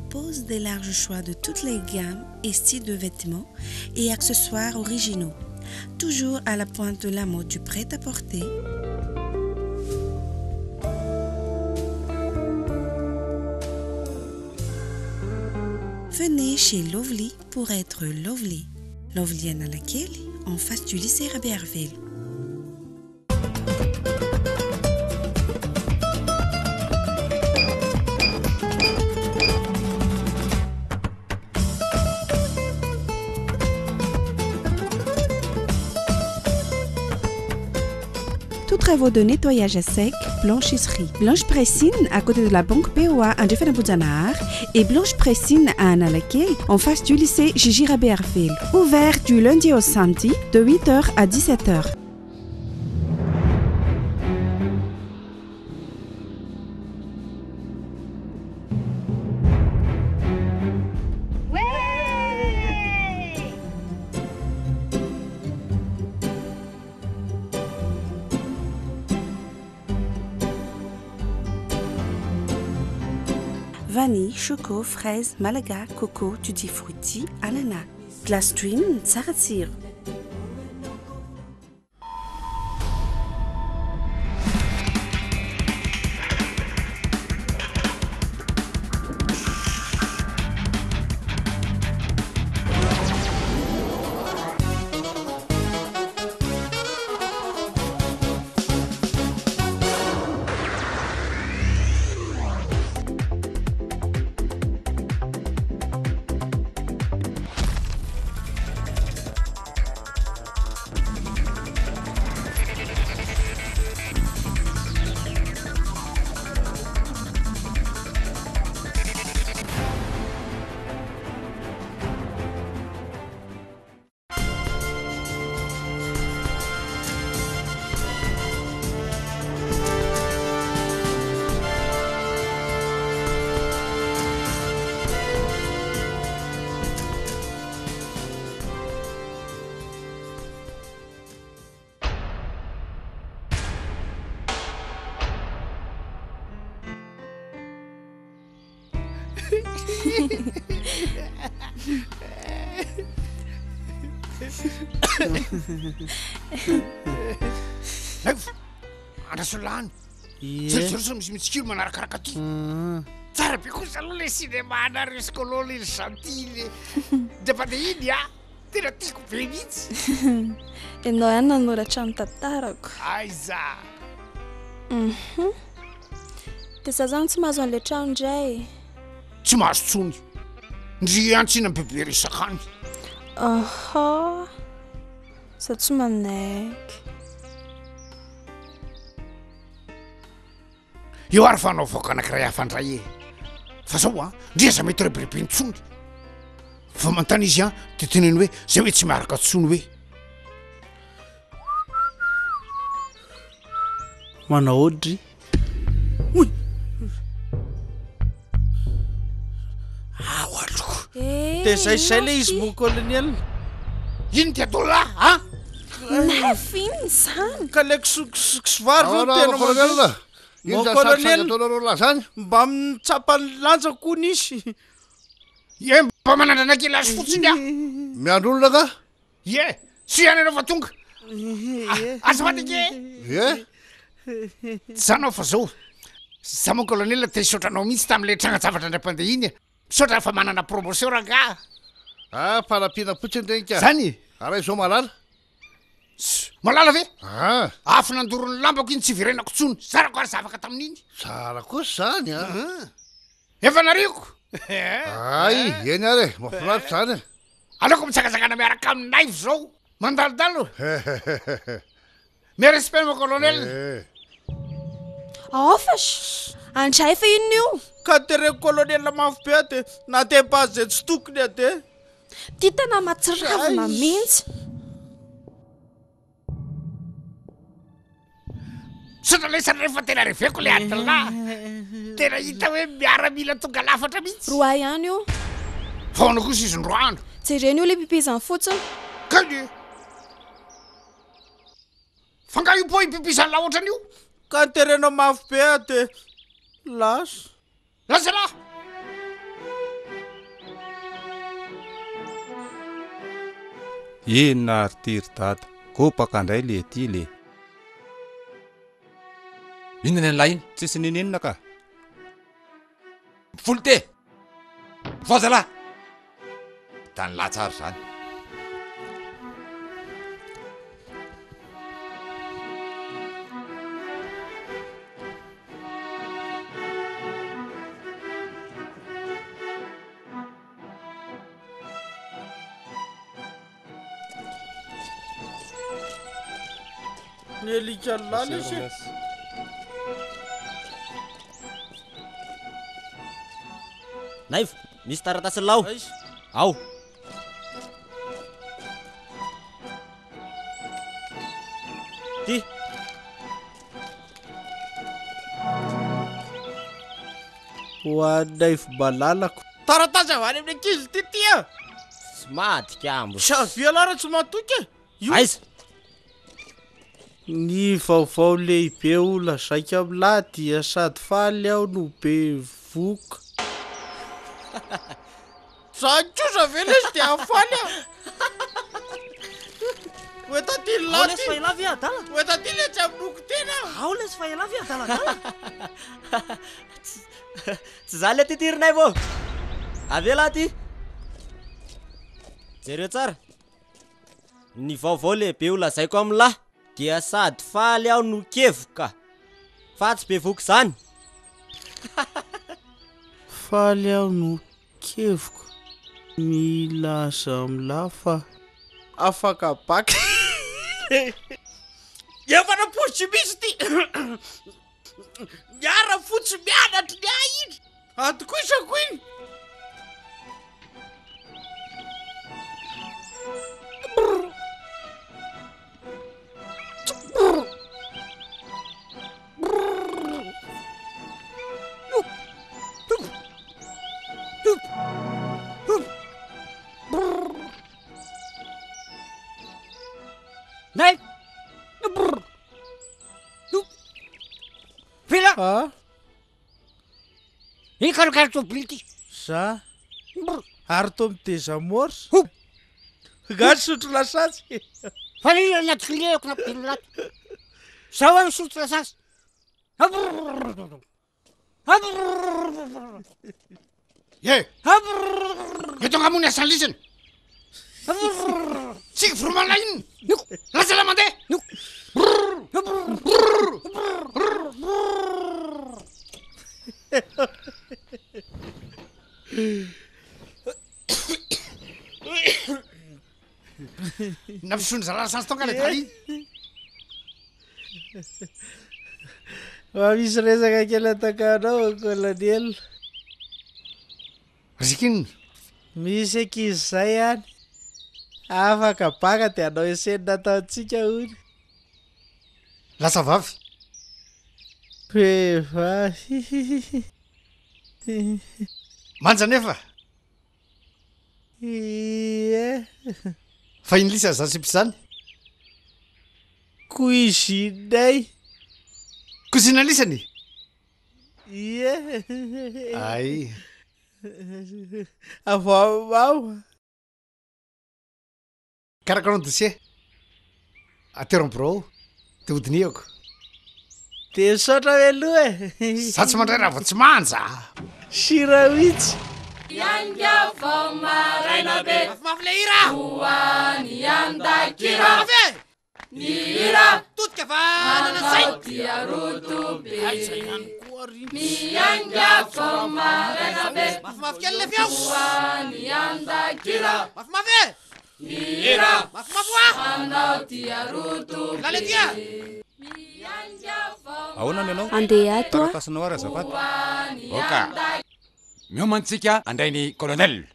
propose des larges choix de toutes les gammes et styles de vêtements et accessoires originaux. Toujours à la pointe de la mode du prêt-à-porter. Venez chez Lovely pour être lovely. Lovely Analakely, en face du lycée Rabearivelo. Tous travaux de nettoyage à sec, blanchisserie. Blanche Pressine à côté de la banque POA Andrefanambojanahary et Blanche Pressine à Analakely en face du lycée Gigi Rabearivelo. Ouvert du lundi au samedi de 8h à 17h. Vanille, choco, fraise, malaga, coco, tutti frutti, ananas. Glace Dream, tsara tsiro. Naivo, andraso lany. Ie. Jereo sao misy mitsikilo manarakaraka aty. Tsara be kosa aloha le cinéma anareo sy Colonel Gentile. Dia mpandeha iny ah. Tena tiako be mihitsy. Ianao ihany nanoratra ny tantarako. Aiza? Mhm. Dia za zany tsy mahazo an'ilay trano indray. Tsy mahazo tsony. Ndry ihany tsy bebe resaka any. Aha. Za tsy manaiky. Eo ary fa anaovako anankiray hafa indray e. Fa zao a, ndry aza mety rebirebeny intsony. Vao manontany izy a, de teneno hoe zay hoe tsy miaraka intsony hoe. Manao dry. Oy! Ao aloko. Eh, De zay zay le izy mon colonel. Ino ty atao lahy a? Naivo inona izany? Ka le kisokisokisoary zao Ahoana, tena mon colonel? mandeha. Ino Mon zany colonel. sarisary ataonareo lahy zany? Mba mitsapa ny lanja koa nisy. Ie, mba manandrana kely azy fotsiny aho. Miandry olona ka? Ie, tsy ihany ianao fa tonga. Azafady ange. Ie. Tsy zany aho fa zao. Za mon colonel te hisaotra anao mihitsy tamin'ilay trangan-javatra indray mpandeha iny. Misaotra fa manana promotion rangaha. Ah, fanampiana fotsiny reny ka. Zany e? Ary izao malala. Ss, Malala ve? Ah. Afo nandoro ny lambako iny tsy hiverenako intsony. Zarako ary zavaka tamin'iny. Tsara kosa zany a. Efa nariako. Ay, eny ary e, mahafinaritra zany e. Aleoko mitsangatsangana miaraka amin'ny Naivo zao. Mandalodalo. Mes respects mon colonel. Eh. Aofash! Andray fa inona io? Ka tereko colonel mafy be aho de nandeha azy zay tsy tokony aho de. Ty tena mahatsiravina mihitsy. Misaotra lesy rehefa tena reveko le adilahy. Tena hita hoe miaramila tonga lafatra mihitsy. Roa ihany io. Fa ahoana kosa izy ndroandro? Jerena io le pipizany fotsiny. Kay! Fa nga io po ipipizan'lah ohatran'io? Ka terena mafy be aho de lasa. Lasa lah! Inona ary ty ry dada? Kopaka indray le ty le. Inona ny an'lah iny? Tsisy ninininona ka. Folo te! Vao zalahy! Hitan'lah tsara izany. Ny alika lala izy e. Naivo, misy taratasy lao. Ao. Ty. Ho an'Naivo malalako. Taratasy avy any amin'ny ankizy ity ty a! Tsy madika ambo. Tsy avia lahy raha tsy matoky e! Io. Aiza? Ny vaovao lehibe ho lazaiko amin'lah dia sady faly aho no bevohoka. Zany kosa ve lesy dia hahafaly aho? Ho eto aty Ao lahy lesy ty. fa elah ve adala? Ho eto aty le tsy hamonoako tena aho. Ao lesy fa elah ve adaladala? Tsy zany le ty ry Naivo. Avela aty. Jereo tsara. Ny vaovao lehibe ho lazaiko amin'lah dia sady faly aho no kevoka. Fa tsy bevoka izany. Faly aho no kevoka. Milaza amin'lah fa afaka bacc. Efa nampoiziko mihitsy ity. Miara fotsy mianatry ny ahy iny. Atokisako iny. Nay! Vela! Ah? Iny karakara tôbily ity. Za? Ary toa mi-desamorce? Nga nisotro lasantsy? Fa inona anaty kilehako nampidinina ato? Zao aho nisotro lasantsy. Ye! Eto angaha moa ny asan'ny lisany? Tsika voromana inona? Lasa la mandeha! Nampisono zalahy lasantsy tao nga le dali. Mba misy resaka kely atakanao colonel. Resaka inona? Misy ankizy zay any. Afaka baka de hanao essai ny nataontsika hono. Lasa vavy. Vehivavy. Manja nefa. Ie. Fa iny lisa zany sipa zany? Cuisine-nay. Cuisine lisany? Ie. Ay. Avy ao mama. Karakaro ny dossier. Atero amin'ny birao ao. Dia hodinihako. Dia misaotra mialoha e. Za tsy mandray raha vao tsy manja. Sira mihitsy. Hiainga vao maraina be. Mafimafy le hira. Ho any Andakira. Mafy e. Ny hira. Todika vanana zay. Manao dia rodobe. Aiza ihany koa ry. Miainga vao maraina be. Mafimafy kely le feo. Ho any Andakira. Mafimafy e. Ny hira. Mafimafy hoa. Manao dia rodobe. Lala dia. Miainga vao Ahoana ny anao? Andeha ato aho. Taratasinao ary azafady. Oka. Miomana tsika handray ny colonel.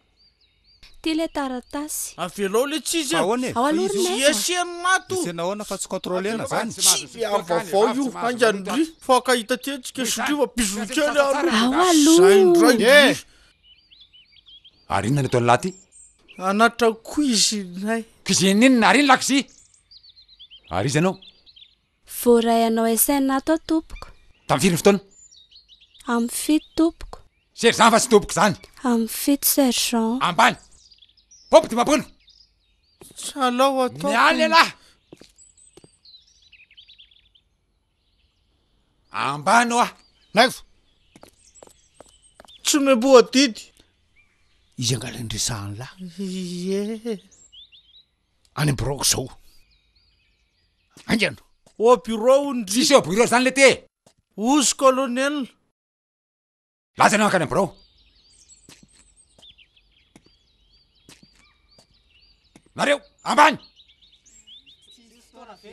Ty le taratasy. Avelao le tsy izy e. Fa ahoana e? Ao aloha ry Tsy Naivo. esian'ny mato. Esiana ahoana fa tsy contrôlena zany? Tsy vaovao io haingana ndry. Fankahita tetika sy ndry fa bisous kely aloha. Ao aloha. Zay indray ndry. Ary inona ny ataon'ny lahy ty? Anatra cuisine. Cuisine inona? Ary iny lakozia? Ary iza ianao? Voaray hanao SN ato aho tompoko. Tamin'ny firy ny fotoana? Amin'ny fito tompoko. Sergent fa tsy tompoko izany. Amin'ny fito sergent. Ambany! Paompy 50! Tsy alao ataoko. Miala ialahy! Ambany hoa! Naivo! Tsy miamboho adidy. Izy angaha ilay niresahan'lah? Ie. Any am biraoko izao. Haingana! Au bureau hono ndry. Tsisy au bureau zany lety e! Ozy colonel. Laza ianao hankany am birao. Nareo, ambany!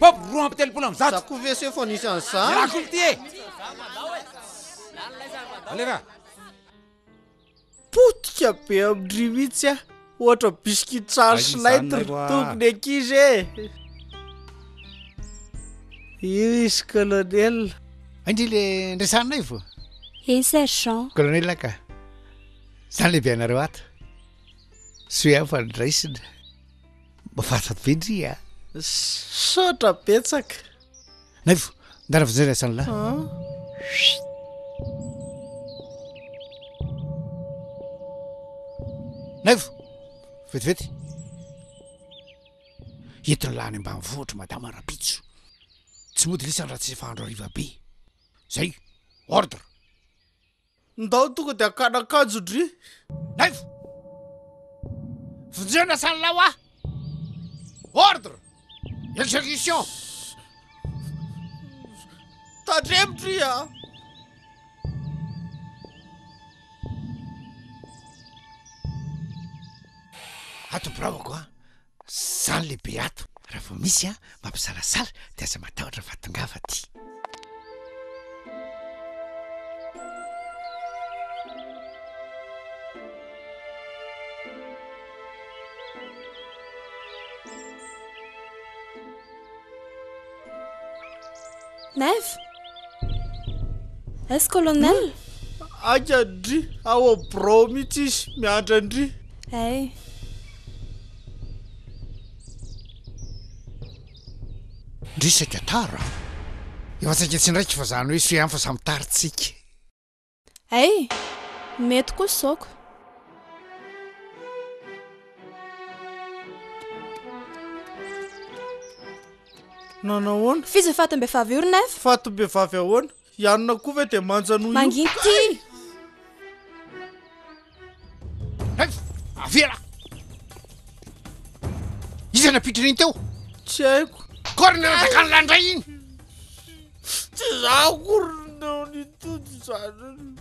Pop 132. Za koa ve sefo anisan'izany? Ialahy koa ity e! Alefa! Potika be amin-dry mihitsy aho. Ohatra biscuit tsary sy light ry tokony ankizy e! Io izy colonel. Hay ndry le ndresahanay vo? Eny sergent. Colonel ka. Zany lehibe anareo ato. Soa ihany fa noraisina. Mahafinaritra be ndry a. Misaotra betsaka. Naivo, ndana vonjeo ilay asan'lah. Naivo, vetivety. Eto ny lahy any ambanivohitra madama rahampitso. Tsy mody lisany raha tsy efa andro hariva be. Zay, ordre. Ndao tonga de hakana akanjo ndry. Naivo! Vonjeo ny asan'lah hoa! Ordre! Exécution! Tandremo ndry a! Ato biraoko a! Zany lehibe ato. Raha vao misy a, mampisalasala dia aza matahotra fa tongava aty. Naivo? Aiza colonel? Aika ndry, ao am birao mihitsy izy miandry an-dry. Hay. Ndry saika tara an! Efa saika tsy ndraiky fa zany hoe soa ihany fa samy tara tsika. Hay! Mety kosa izao ko. Nanahoana? F'iza fatim-behivavy io ry Nef? Fatim-behivavy ahoana? I anona koa ve dia manja noho io? Manginy ty! Nef! Avia lah! Iza nampiditra an'iny teo? Tsy haiko. Corne nadakan'lah indray iny! Tsy izaho akory no nitody izany.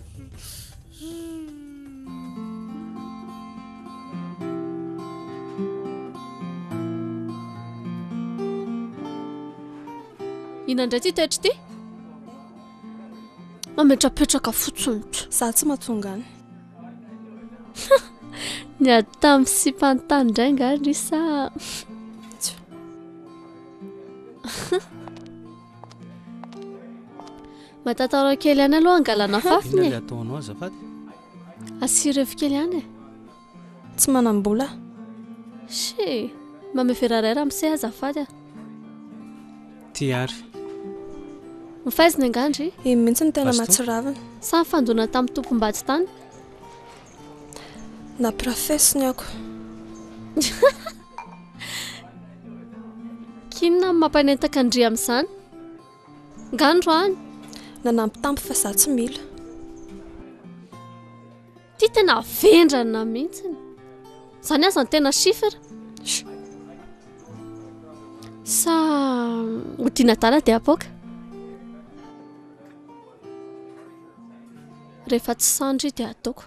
Inona indray ity toetra ity? Mametrapetraka fotsiny. Za tsy mahatonga any. Niady tamin'ny sipan'ny tany indray angaha ry sa? Mba tantarao kely ihany aloha angalana fafiny Inona e. ilay ataonao azafady? Asio revy kely ihany e. Tsy manam-bola aho. She! Mamevera iray ramose azafady a. Ty ary. Mifaizina angaha ndry? Iny mihitsy no tena Mazotoa. mahatsiravina. Sa nifandona tamin'ny tompom-bady tany? Nampirafesiny ako. K'inona no mampanentaka an-dry amin'izany? Nga androany? Nanambitamby fa za tsy mila. Ty tena vendrana mihitsiny. Zany aza no tena chiffre. Sa hodiana adala dia apoaka? Rehefa tsy sandry dia ataoko.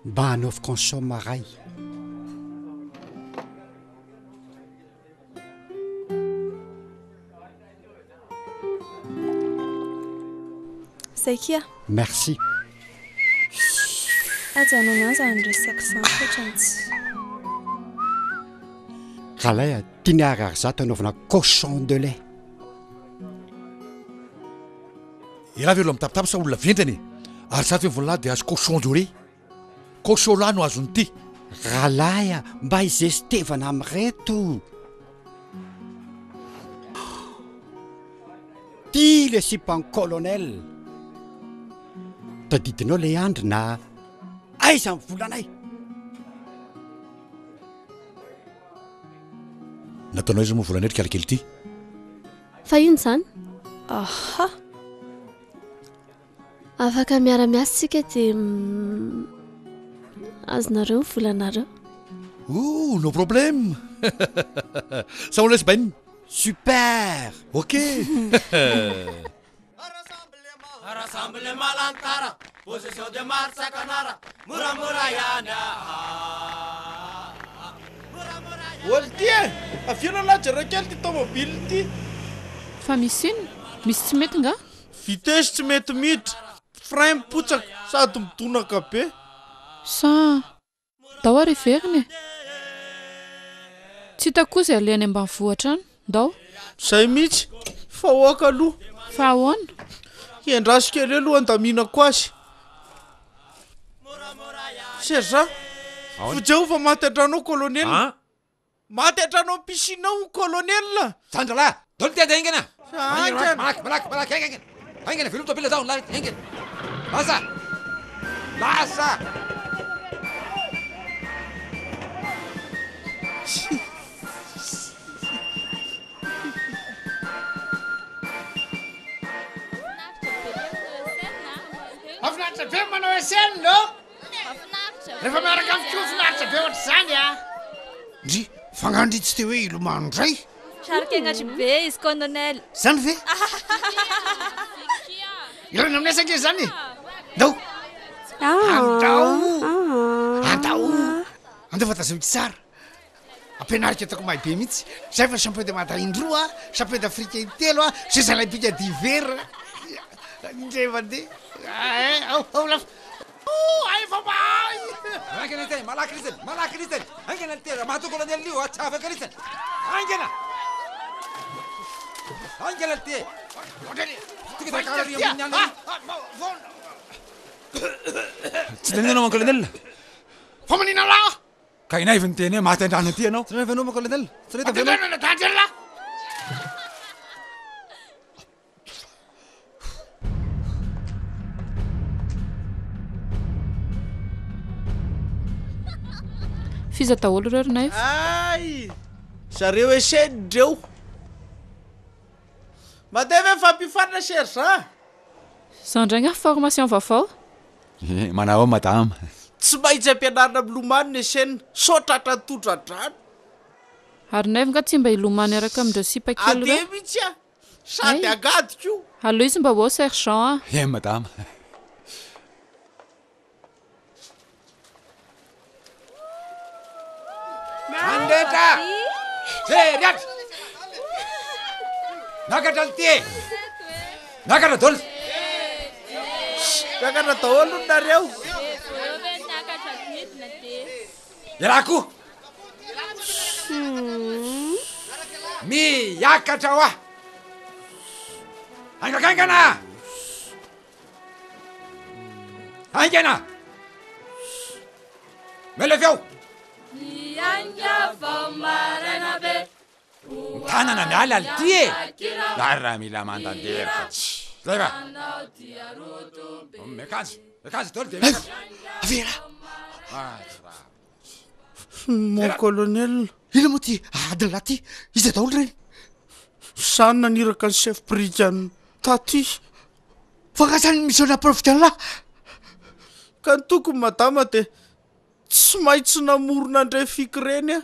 Mba anaovy consomme ray. Zay kia. Merci. Ajanony any zany resaka zany fa otrany tsy. Ralay a, tiany ariary zato anaovana cochon de lait. Ialahy ve olona mitapitapy sa olona vendrana e? Ary za ve mivonona lahy dia azo cochon de lait? Cochon lahy no azon'ity. Ralay a, mba hizestevana amin'ireto. Ty le sipan'i colonel. Tadidinao le andry na aiza ny volanay? Nataonao aiza moa volanay ry kalakely ity? Fa inona izany? Aha! Afaka miara-miasa isika dia azonareo ny volanareo. Ouh, no problème! Ça on laisse Ben? Super! Ok! Rassemblement lantara, position de marche canara, moramora ihany ah. Ol ty e! Avia aloha lahy jereo kely ty tomobile ty. Fa misy inona? Misy tsy mety nga? Vitesse tsy mety miditra, frein mipotsaka sady midonaka be. Sa ndao ary hiverina e! Tsy hitako koa izay aleha any ambanivohitra any. Ndao. Zay mihitsy, fa aoka aloha. Fa ahoana? Hiandraso kely eo aloha handaminako azy. Sergent, vonjeo fa maty an-trano ao colonel. Maty hatrany ao piscine ao colonel. Zany zalahy! Dolo ty andeha haingana! Haingana! Malaky malaky malaky haingana! Haingana velomy tôbila zaho lahy haingana! Lasa! Lasa! Mahafinaritra be ny manao SN no? Rehefa miaraka amiko koa finaritra be ohatr'izany a! Ndry, fa nga ndry tsy te hoe hilomano ndray? Saro-kengatry be izy colonel. Zany ve? Ilaina aminay asa ange zany e! Ndao! Andao! Andao! Andao fa tazomiko tsara. Ampianariko ataoko mahay be mihitsy. Zay fa champion de Mada indroa, champion d'Afrique intelo, jeux olympiques d'hiver. Indray mandeha. Ao, ao lafo. Oh, efa mahay. Haingana ity, malaky lisany, malaky lisany. Haingana ity, raha mahatonga colonel io, tsy afaka lisany. Haingana. Haingana ity. Tonga dia karaha ry amin'ny alina. Tsy tenenao mon colonel. Fa manina lahy? Ka inay ve niteny hoe maty an-drano aty ianao? Tsy nahita anao mon colonel? Tsy nahita ve anao? Maty an-drano F'iza daholo ireo ry Naivo? Hay! Zareo esen dreo. Mandeha ve ny fampiofanana sergent? Zao indray nga formation vaovao? Eh, manao madama. Tsy maintsy ampianarina milomano ny SN sao tratran'ny tondra-drano. Ary Naivo nga tsy mba hilomano hiaraka amin'ireo sipa kely ireo? Andeha mihitsy aho, sady Hay. angady koa. Aleo izy mba ho ao sergent a. Eh, madama. Mandretra! Jery ato! Miakatra ity e! Miakatra daholo! Miakatra daholo hono nareo. Ialahy koa! Miakatra hoa! Haingakaingana! Haingana! Mela avy ao! Miainga vao maraina be. Ny tanana miala lty e! Ary raha mila mandanderika tsy. Zay va! Miakanjo, miakanjo daholo dia miakatra. Avera! Ah, tsy raha. Mon colonel. Inona moa ty adiny lahy ty? Iza daholo ireny? Za no naniraka ny chef brigade taty. Fa nga zany misy olona profite an'lah? Ka ny tokony madama de tsy maintsy namorona an'ireny fiko ireny aho.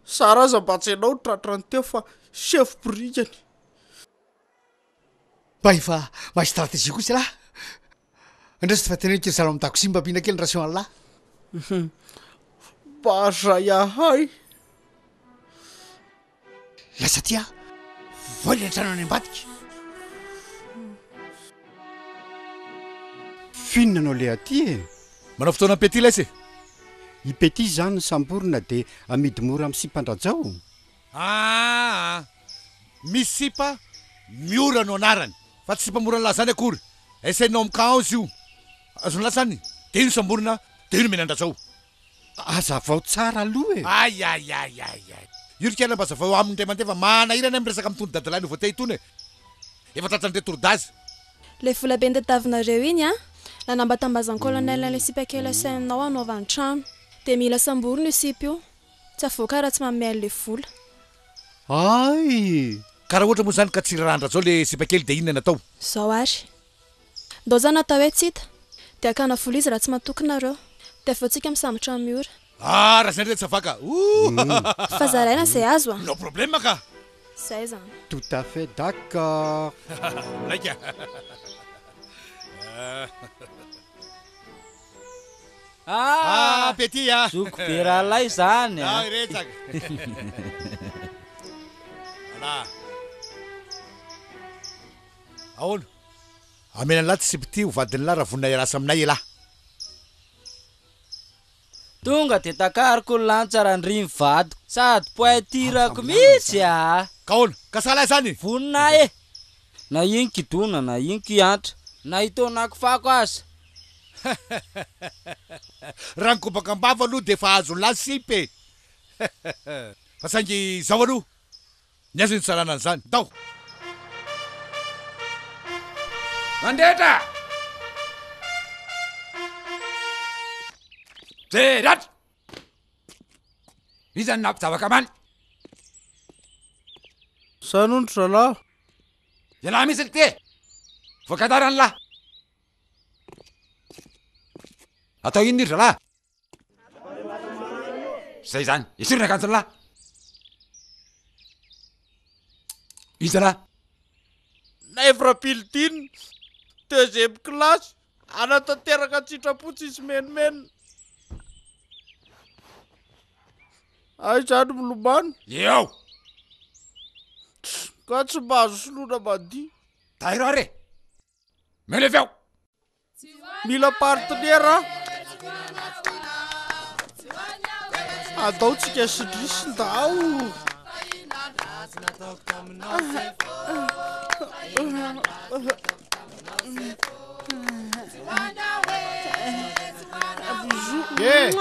Zara aza mba tsy ianao no tratrany teo fa chef brigany. Mba efa mahay stratégie kosa ialahy. Andraso fa teneno kely sahala amin'ny dakosia mba ampiana kely ny ration an'lah. Mba zay ahay. Lasa aty aho. Voa ilay trano any ambadika. F'inona no aleha aty e? Manao fotoana Petit lesy e! I Petit izany samborina dia amidy mora amin'ny sipan-dRajao? Aa! Misy sipa Miora no anarany fa tsy sipa mora an'lah zany akory. SN ao amin'ny camp ao izy io. Azon'lah zany dia io no samborina dia io no omena an-dRajao. Hazavao tsara aloha e! Ay ay ay ay ay. Io ry kala mba hazavao aminy indray mandeha fa manahirana ny miresaka amin'itony dadalahy nouveauté itony e! Efa tratran'ny retour d'âge. Ilay vola be notadiavinareo iny an! Nanambatambazan'ny colonel an'ilay sipa kely asainao hanaovany trano. Dia mila samborina io sipa io. Tsy avoaka raha tsy manome an'ilay vola. Ay! Ka raha ohatra moa izany ka tsy rarahan-dRajao le sipa kely dia inona no atao? Zao ary. Ndao zany atao hoe tsy hita. Dia hakana vola izy raha tsy matoky nareo. Dia avy eo tsika misambotra an'i Miora. Ah raha izay ndray tsy afaka. Ouh! Fa zaraina izay azo a! No problème ka! Zay zany. Tout à fait d'accord! Laika! Ah! Ah petit ah! Zoky be rahalahy izany a! Ah iretsaka! Voilà! Ahoana? Amena an'lah ty sipa ity ho vadin'lah raha vonona hiarasa aminay elah. Tonga de takariko ny lanitra randria ny vadiko sady pointure-ko mihitsy a! Ka ahoana? Ka sahala izany? Vonona aho e! Na ino kidona na ino kiantra na hitaonako fako aza. Raha ny kobaka am-bava aloha dia efa azon'lah sipa e! Fa saingy izao aloha, Ny aiza no hitsarana an'izany? Ndao! Mandrehitra! Jery ato! Iza no nampijabaka amany? Zany hono ry zalahy. Ialahy mihitsy ity e! Voakadara ny lahy. Atao inona io ry zalahy? Zay zany, esory ny akanjon'ny lahy. Iza lahy? Naivo Rabilodine, deuxième classe, hanatanteraka an-tsitrapo tsisy menomenona. Aiza any milomano? Eo! Ka tsy mba azo soloina mandihy. Tairo ary e! Me leveo! Mila partenaire aho. Andao tsika sy Drisy ndao. Bisous. Eh!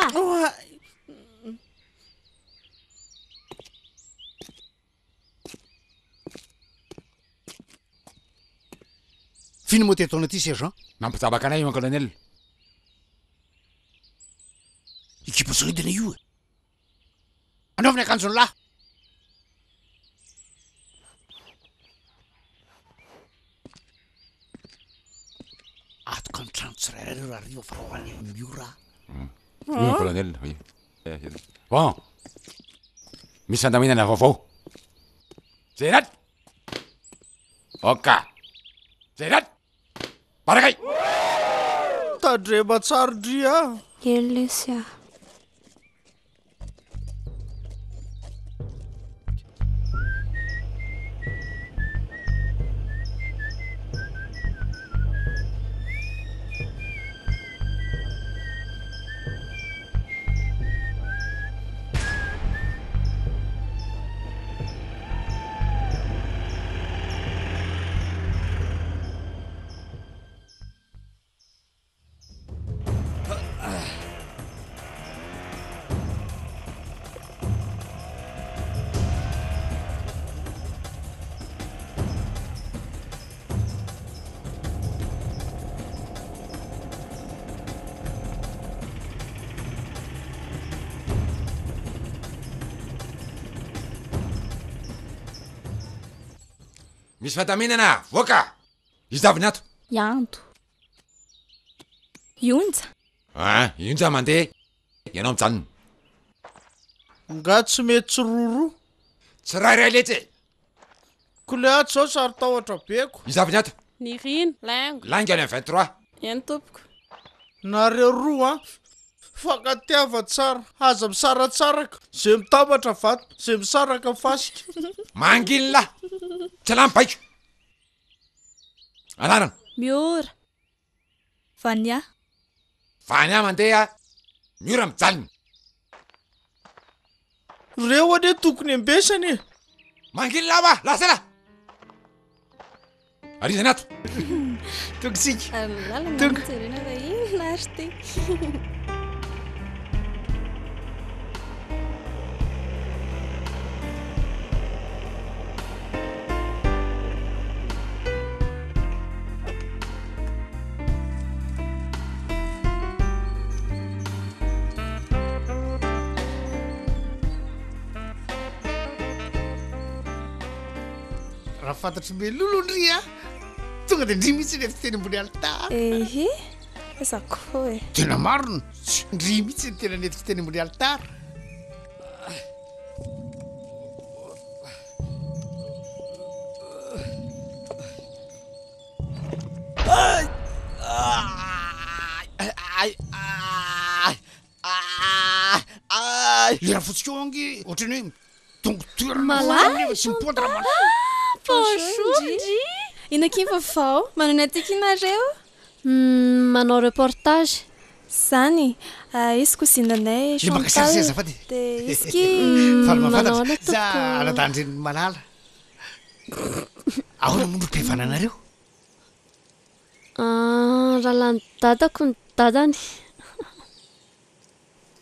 F'inona moa ty ataonao ty sergent? Nampijabaka anay io colonel. Ekipa solidina io e. Anaovy ny akanjon'ny lahy. Atoka ny trano tsirairay ireo raha hariva fa ho any Miora. Oui, mon colonel, oui. Bon. Misy fandaminana vaovao. Jerat! Oka! Jerat! Barakay! Tandrema tsara ndry a! Eny lesy a! Misy fandaminana avoaka! Iza avy ny ato? Ianto. Ionja. Ah, Ionja mandeha, ianao mijanona. Nga tsy mety tsiroroa? Tsirairay letsy e! Ko le ato zao saro-tahotra be ko. Iza avy ny ato? Nirina, Laingo. Laingo any amin'ny 23. Eny tompoko. Nareo roa an! Fankatiava tsara, aza misaratsaraka, ze mitambatra vato, ze misaraka fasika. Manginy lahy! Tsy lany baiko! Anarana? Miora. Vania. Vania mandeha, Miora mijanona. Reo anie tokony ambesana e! Manginy lahy hoa! Lasa ela! Ary iza ny ato? Tonga isika. Lalana Tonga. jerena fa inona ary ty. Raha fantatry Melolo ndry a! Tonga dia ndry mihitsy ny teny ambony alitara. Ehe, aiza koa e. Tena marina, ndry mihitsy ny tena nentiko teny ambony alitara. Le rafotsy koa ange ohatran'ny hoe midongy toerana Malala fotsiny nefa tsy mipoitra raha manao. Bonjour ndry! Inona akia ny vaovao? Manao aty akia nareo? Manao reportage. Zany e! Izy cousine anay Le maka Chantal sary azafady e. dia izy ki Faly Manao mahafantatra. ahoana Za tompoko? anadahin-drenin'i Malala. Ahoana moa no mpihavananareo? Ah, rahalahin'i dadako ny dadany.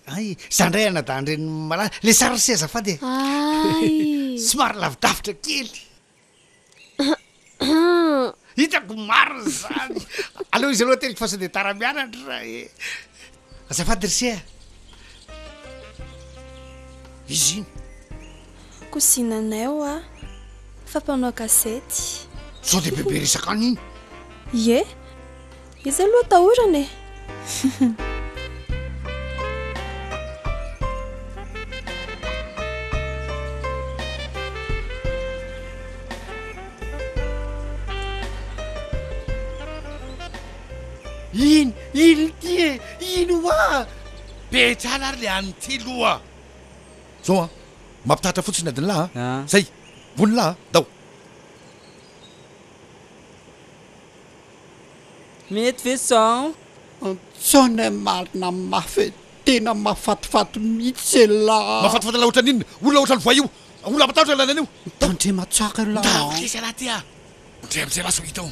Hay, za ndray anadahin-drenin'i Malala. Le sary ry se azafady e. Hay. Somary lavidavitra kely. Hitako marina izany. Aleo izy aloha ateriko fa sao dia tara mianatra e. Azafady ry se a. Izy iny. Cousine anay hoa, fa mpanao gazety. Sao dia bebe resaka any iny? Ie, izy aloha atahorana e. Iny, iny ity e! Iny hoa! Be tsara ary le an'ity loha! Zao an, mampitahatra fotsiny adin'lah an! Zay! Vonona an! Ndao! Mety ve zao? Antsoina marina mafy e! Tena mahafatifaty mihitsy elah! Mahafatifaty an'lah ohatran'ny inona? Olona ohatran'ny voay io! Olona mampatahotra ilay an'io! Tandrema tsara elah Ndao an! lesy elah ty a! Ndry amizay lasa ho hita ao!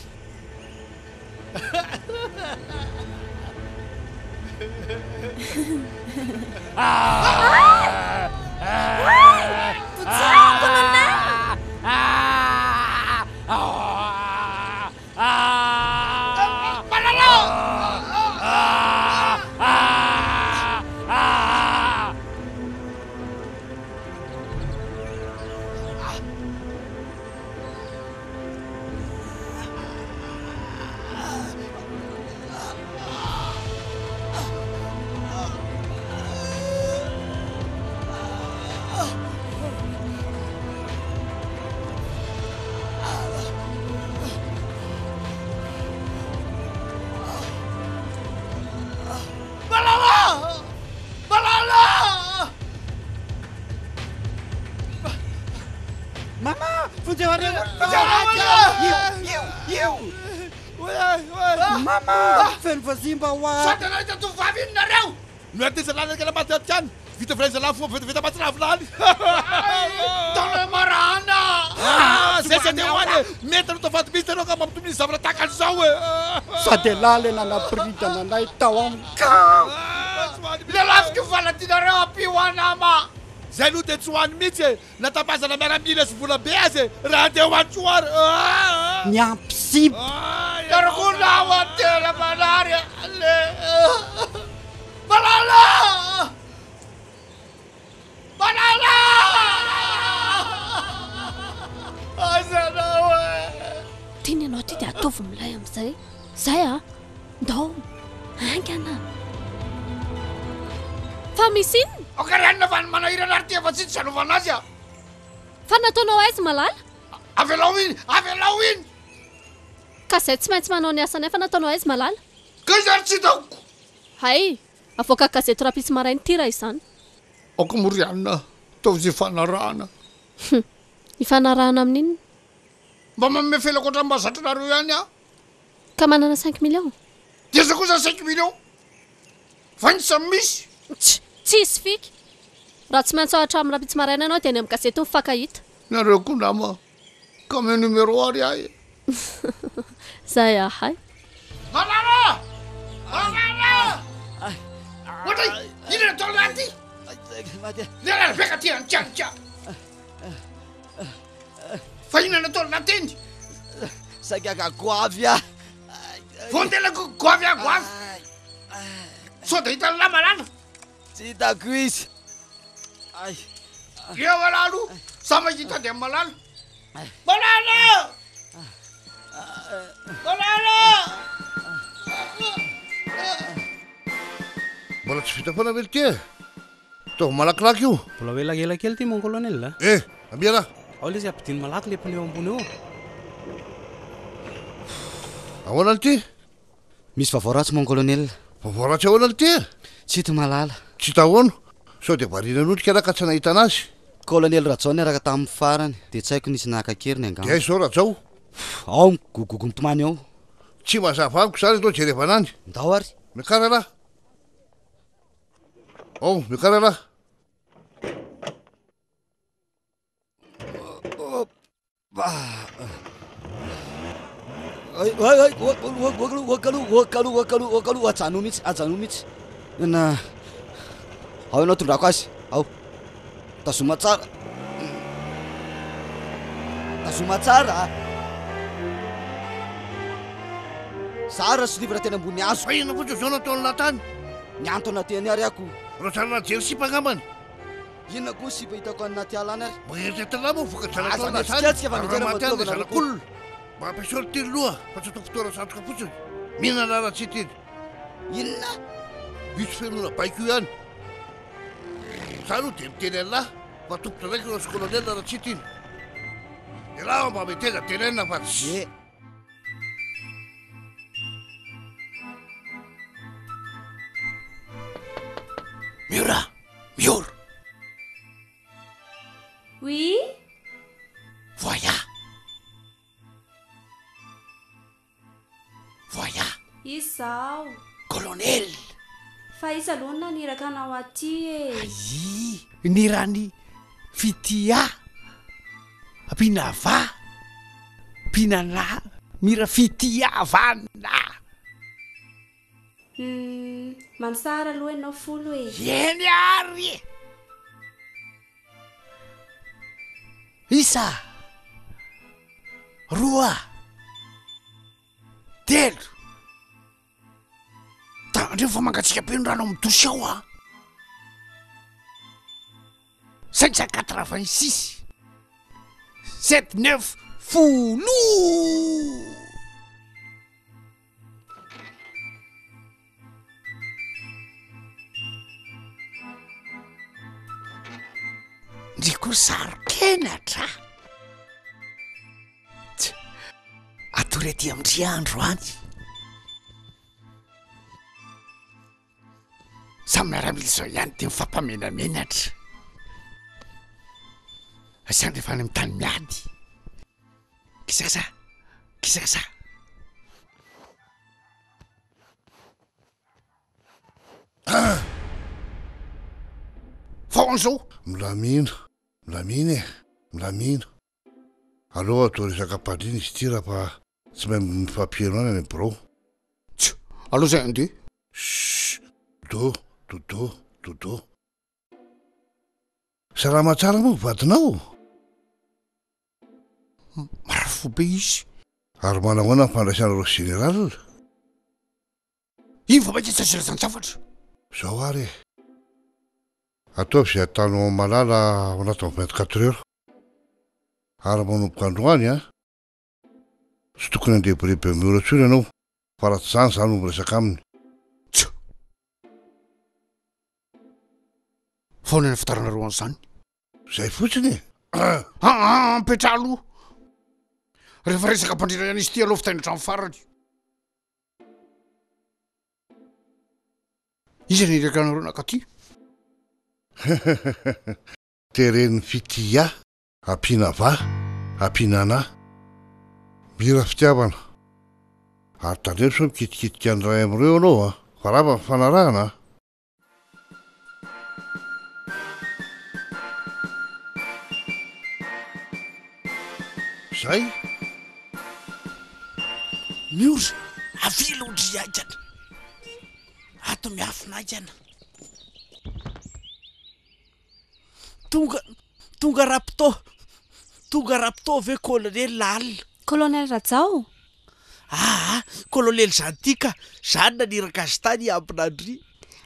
Malala! Malala! Mama! Vonjeo areo olona! Io, io, io! Mama! Feno vazimba hoa! Sao dia nahita tovovavy iny nareo? Nohatiza lalana kely maty aty any. Vita vilany zalahy fomba vetaveta mahatsiravina any. Taona marahana! Ah, zay tsy andeha ho any e. Mety aloha tafaty mihitsy ianao ka mampitombo ny zavatra tahaka an'izao e. Sady elah le nanaboridana anay tao amin'ny camp. Lelafiko valadianareo ampio ahy nama. Zay aloha dia tsy ho any mihitsy e. Na tapazana miaramila sy vola be aza e. Raha andeha ho any tsy ho ary. Niampy sipa. Nareo koa nama tena marary le. Malala! Malala! Aiza anao e? Tiany ianao ity dia ataovy milay amin'izay. Zay a! Ndao! Haingana! Fa misy inona? Aoka ry anona fa ny manahirana ary ty efa tsy tsy anaovana azy a! Fa nataonao aiza Malala? Avelao iny! Avelao iny! Ka zay tsy maintsy manao ny asanay fa nataonao aiza Malala? Ka iza ary tsy hitako! Hay! Avoaka gazety rahampitso maraina ity raha izany. Aoka moa ry anona ataovy izay ifanarahana. Hum! Ifanarahana amin'inona? Mba manome felako ohatran'ny mahazatra anareo ihany aho. Ka manana cinq millions? Dia aiza kosa cinq millions? Fa ny samy misy. Tch! Tsisy fika! Raha tsy miantso ahy hatramin'ny rahampitso maraina ianao dia any amin'ny gazety mifankahita. Nareo koa nama ka omeo numéro ary ahy e. Zay ahay. Malala! Malala! Ohatry inona atao lahy ty? Lehilahy be ka ty anikanika. Fa inona natao lahy teny? Saika ka goavy ah. Voandelako goavy ah goavy. Sao dia hitan'ny lahy Malala? Tsy hitako izy. Ay. Eo aloha aloha, za mahita dia Malala. Malala! Malala! Mbola tsy vita foana ve ity e? Ataovy malakilaky io. Mbola ho elaela kely ity mon colonel a. Eh, ambia lah. Ao ilay izy ampidino malaky ilay pneu ambony eo. Ahoana ity? Misy vaovao ratsy mon colonel. Vaovao ratsy ahoana ity e? Tsy hita Malala. Tsy hita ahoana? Sao dia variana nondrika lah ka tsy nahitana azy? Colonel Rajao niaraka tamin'ny farany dia tsy haiko nisy naka an-keriny angamba. Dia aiza izao Rajao? Ao migogogogo mitomany ao. Tsy mazava amiko izany aloha jerevana any. Ndao ary. Miakara lah. Ao, miakara lah. Ajanony mihitsy, ajanony mihitsy. Na ao ianao tondrako azy, ao. Tazoma tsara. Tazoma tsara. Zara sy livre teny ambony hazo. Fa inona fotsiny izao no ataon'lah tany? Nihantona teny ary ako. Raha nijery sipa angambany. Inona koa sipa hitako any anaty ala any ary? Mba eritreretin'lah moa vokatra Aza nataon'lah zany mihetsiketsika fa raha mety maty any matoa ilay zanak'olona. Mba ampiasao ny teny loha fa tsy atao fotoana satroka fotsiny. Mihinana raha tsy teny. Inona? Io tsy fenoana baiko io ihany. Za aloha dia miteny an'lah fa tompon'andraikitra ireo sy colonel raha tsy tiny. Elah mba meteza tenenina fa tsy. Miora! Miora! Oui? Voya! Voya! Izao. Colonel! Fa iza aloha no naniraka anao aty e? Ayy! Nirany Fitia Mpinava Mpinana Mira Fitiavana. Humm, mansara aloha ianao folo e. Eny ary e! Isa, roa, telo. Tandremo fa mangatsiaka be ny rano amin'ny douche ao a! 586, 7, 9, folo! Ndry koa saro-kenatra. Tch! Atory aty amin-dry andro any. Samy miaramila izao ihany dia mifampamenamenatra. Asiany rehefa any amin'ny tany miady. Kisakasa, kisakasa. Fa ho an'izao. Milamina, milamina e, milamina. Aleo atao resaka am-pandriana izy ity raha fa tsy mahay mifampiheno any any birao. Tsia, aleo zay handeha. Chut! Dodo, dodo, dodo. Salama tsara moa ny vadinao? Marary fo be izy. Ary manahoana ny fandraisanareo général? Iny vao mainka tsy azo ilazan-javatra. Zao ary e. Ataovy izay ataonao malala ao anatin'ny 24 heures. Ary manomboka androany an, tsy tokony handeha bireby amin'ny ora intsony ianao fa raha tsy izany izaho no miresaka aminy. Tsia! Fa ahoana ny ahafantaranareo an'izany? Izay fotsiny e! Aa, mipetraha aloha! Rehefa resaka am-pandriana ihany izy ity aleo vitaina hatramin'ny farany. Iza no niraka anareo nakaty? Teren'ny fitia. Ampiana va, ampiana ana. Mira fitiavana. Ary tandremo sao mikitikitika ny iray amin'ireo ianao a! Fa rava ny fanarahana a! Zay? Miora, avia aloha ndry haingana. Ato miafina haingana. Tonga, tonga rapto, tonga rapto ve colonel alina? Colonel Rajao? Aa, colonel zany ka, zany naniraka azy tany hiambina an-dry.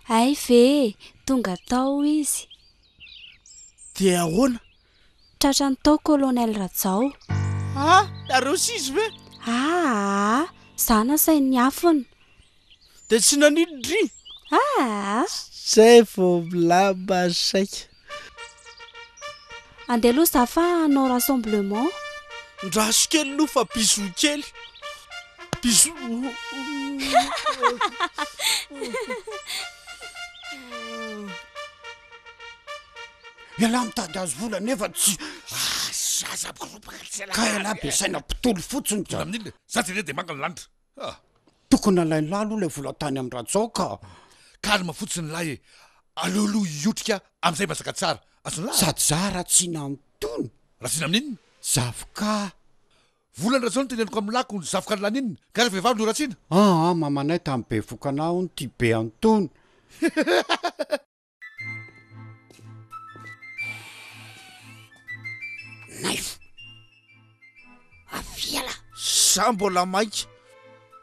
Hay ve e, tonga tao izy. Dia ahoana? Tratrany tao Colonel Rajao. Ah! Nareo sy izy ve? Aa! Za nasainy niafina. Dia tsy nanino ndry? Aa! Zay vao milama saika. Andeha aloha za fa hanao rassemblement. Ndraso kely aloha fa bisous kely. Bisous. Ialahy mitady azy vola nefa tsy. Ah, zaza mikoropaka tsy Ka ialahy be saina mpitoly fotsiny ka. Amin'inona e? Za jerena dia manga ny lanitra. Ah. Tokony nalain'lah aloha ilay vola tany amin'i Rajao ka. Calme fotsiny lahy e. Aleo aloha hiotrika amin'izay mazaka tsara. Azon'lah? Sady za ratsiana amin'itony. Ratsiana amin'inona? Zavoka. Volan'i Rajao no teneniko amin'lah ko ny zavoka an'lah n'inona? Ka rehefa vehivavy no ratsiana? Aa mamanay tamin'ny bevoka anah hono tia be an'itony. Naivo! Avia lah! Za mbola maika.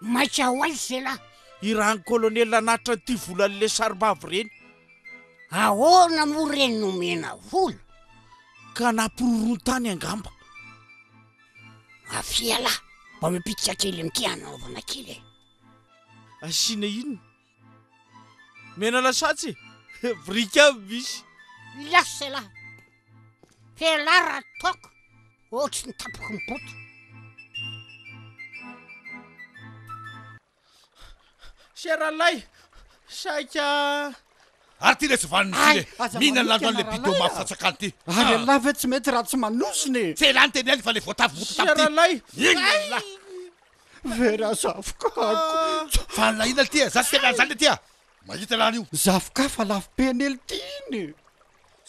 Maika ho aiza elah? Irahan'ny colonel hanatitra an'ity volan'le sarimbavy ireny. Ahoana moa ireny nomena vola? Ka nampirorontany angamba. Avia lah! Mba mipitsika kely amin'ity hanaovana kely e! Asiana inona? Mena lasatsy e! Biriky aby misy. Lasa elah! F'elah raha toaka ohatry ny tapaky ny boto. Cher Ralay, saika. Ary ty le tsy vanona ty le mihinana lano anle bidon mafy fatsakany ty. Ary elah ve tsy mety raha tsy manozona e! Tsy elah ny teny ela fa le voatavo moto Cher tamin'ity. Ralay. Inona elah? Vera zavokako. Fa an'la inona ty e? Za tsy tena an'zany le ty a! Mahita elah an'io. Zavoka fa lafo be anie lty iny e!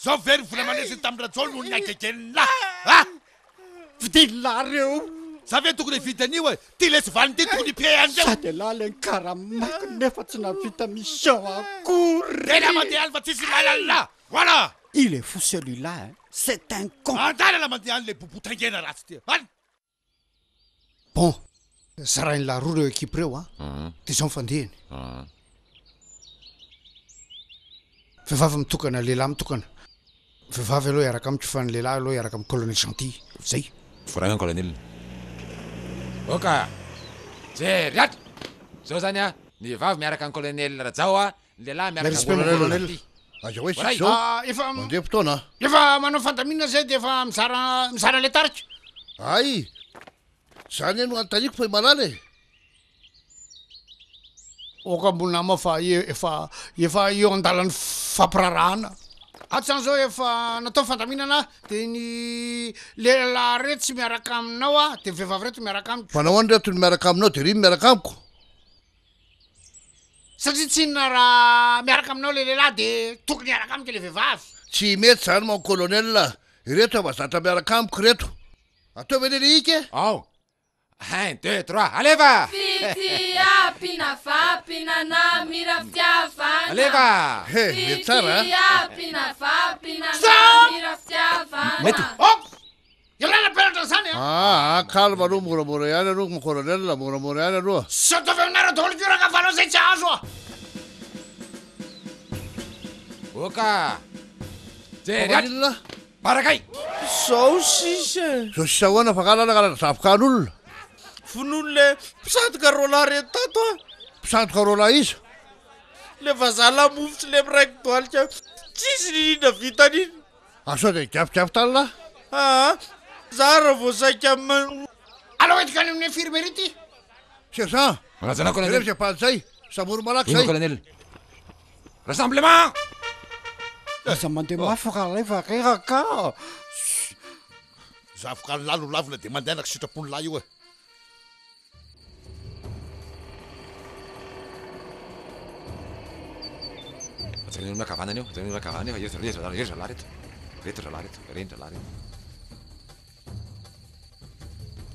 Zao very vola manesiny tamin'i Rajao noho ny hagegen'lah a! Vidin'lah reo! Za ve tokony hividy an'io e? Ty lesy vaniny ty tokony hi-payer an'ireo! Sady elah le nikaramaiko nefa tsy nahavita mission akory! Tena mandeha any fa tsisy ilaina an'lah! Voilà! Il est fou celui là hein! C'est un con! Andana lah mandeha any le bobo taingena ratsy ty! Any! Bon, zarain'lah roa reo equipe reo an, de zao ny fandehany. Vehivavy mitokana, lehilahy mitokana. Vehivavy aloha hiaraka amiko fa ny lehilahy aloha hiaraka amin'i Colonel Gentil. Zay. Voraina ny colonel. Ok! Jery ato! Zao zany an, ny vehivavy miaraka amin'i colonel Rajao an, ny lehilahy miaraka amin'i Respect mon colonel colonel. Gentil. Aiza ho aiza Voaray! isika zao? Ah, efa Mandeha fotoana a! Efa manao fandaminana zay de efa mizara mizara le tarika. Hay! Zany no anontaniako fa i Malala e! Ok ambony nama fa efa efa eo andalan'ny fampirarahana. Ato zany zao efa natao fandaminana de ny lehilahy reto tsy miaraka aminao a de ny vehivavy reto miaraka amiko. Fa nahoana reto no miaraka aminao de ry no miaraka amiko? Satria tsinona raha miaraka aminao le lehilahy de tokony hiaraka amiko le vehivavy. Tsy mety zany mon colonel a! Ireto efa zatra miaraka amiko ireto. Ataovy anie le ika e! Ao! Un, deux, trois, alefa! Fitia, mpinava, mpinana, mira fitiavana. Alefa! He, mety tsara a! Fitia, mpinava, mpinana, Stop! mira fitiavana. Mety. Ok! Ialana mpianatra an'izany a! Aa, calme aloha, moramora ihany aloha mon colonel, moramora ihany aloha. Tsy ataovy aminareo daholo ko rakavalao zay tsy azo a! Ok! Jery ato! Inona? Barakay! Zao sisa e! Zao sisa ahoana fa nga nangalatra zavokan'olona? Vonoin'le mpisandoka roalahy reto tato a! Mpisandoka roalahy iza? Le vazaha lamofo sy le miraiki-dohalika tsisy niniana vitany iny. Ah sao dia higafigafi tany lah? Aa, za raha vao saika man. Alao entiko any amin'ny infirmerie ity. Sergent! Manazana colonel. Jereo izay bady izay, sambory malaky Inona izay. colonel? Rassemblement! Aza mandeha mafy rahalahy fa reraka a! Zavoka ny lahy no lavina dia mandeha anaka sitrapon'ny lahy io e. Ajanony eo ankavanana eo, ajanony eo ankavanana eo, ery ery zalahy, ery zalahy reto, reto zalahy reto, reny zalahy reto.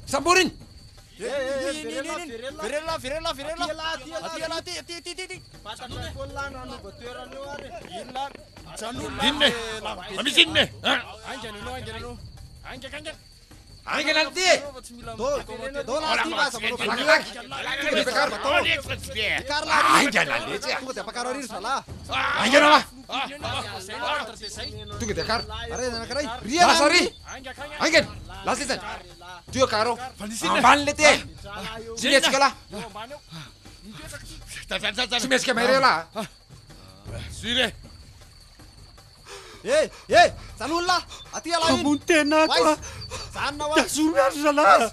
Sambory iny! Inona e? Mba misy inona e? Aingana ny ty e! Malakilaky! Tonga dia ampiakaro! Aingana letsy a! Aingana va! Tonga dia akaro! Lasa ary! Aingana! Lasa letsany! Ty akaro! Ambany le ty e! Tsy mihetsika lah! Tsy mihetsika mahery lah! Zire! Eh! Eh! Janony lah! Aty ialahy iny! Hamono tena ato Aiza? ah! Janona hoa! Tazomy ary zalahy!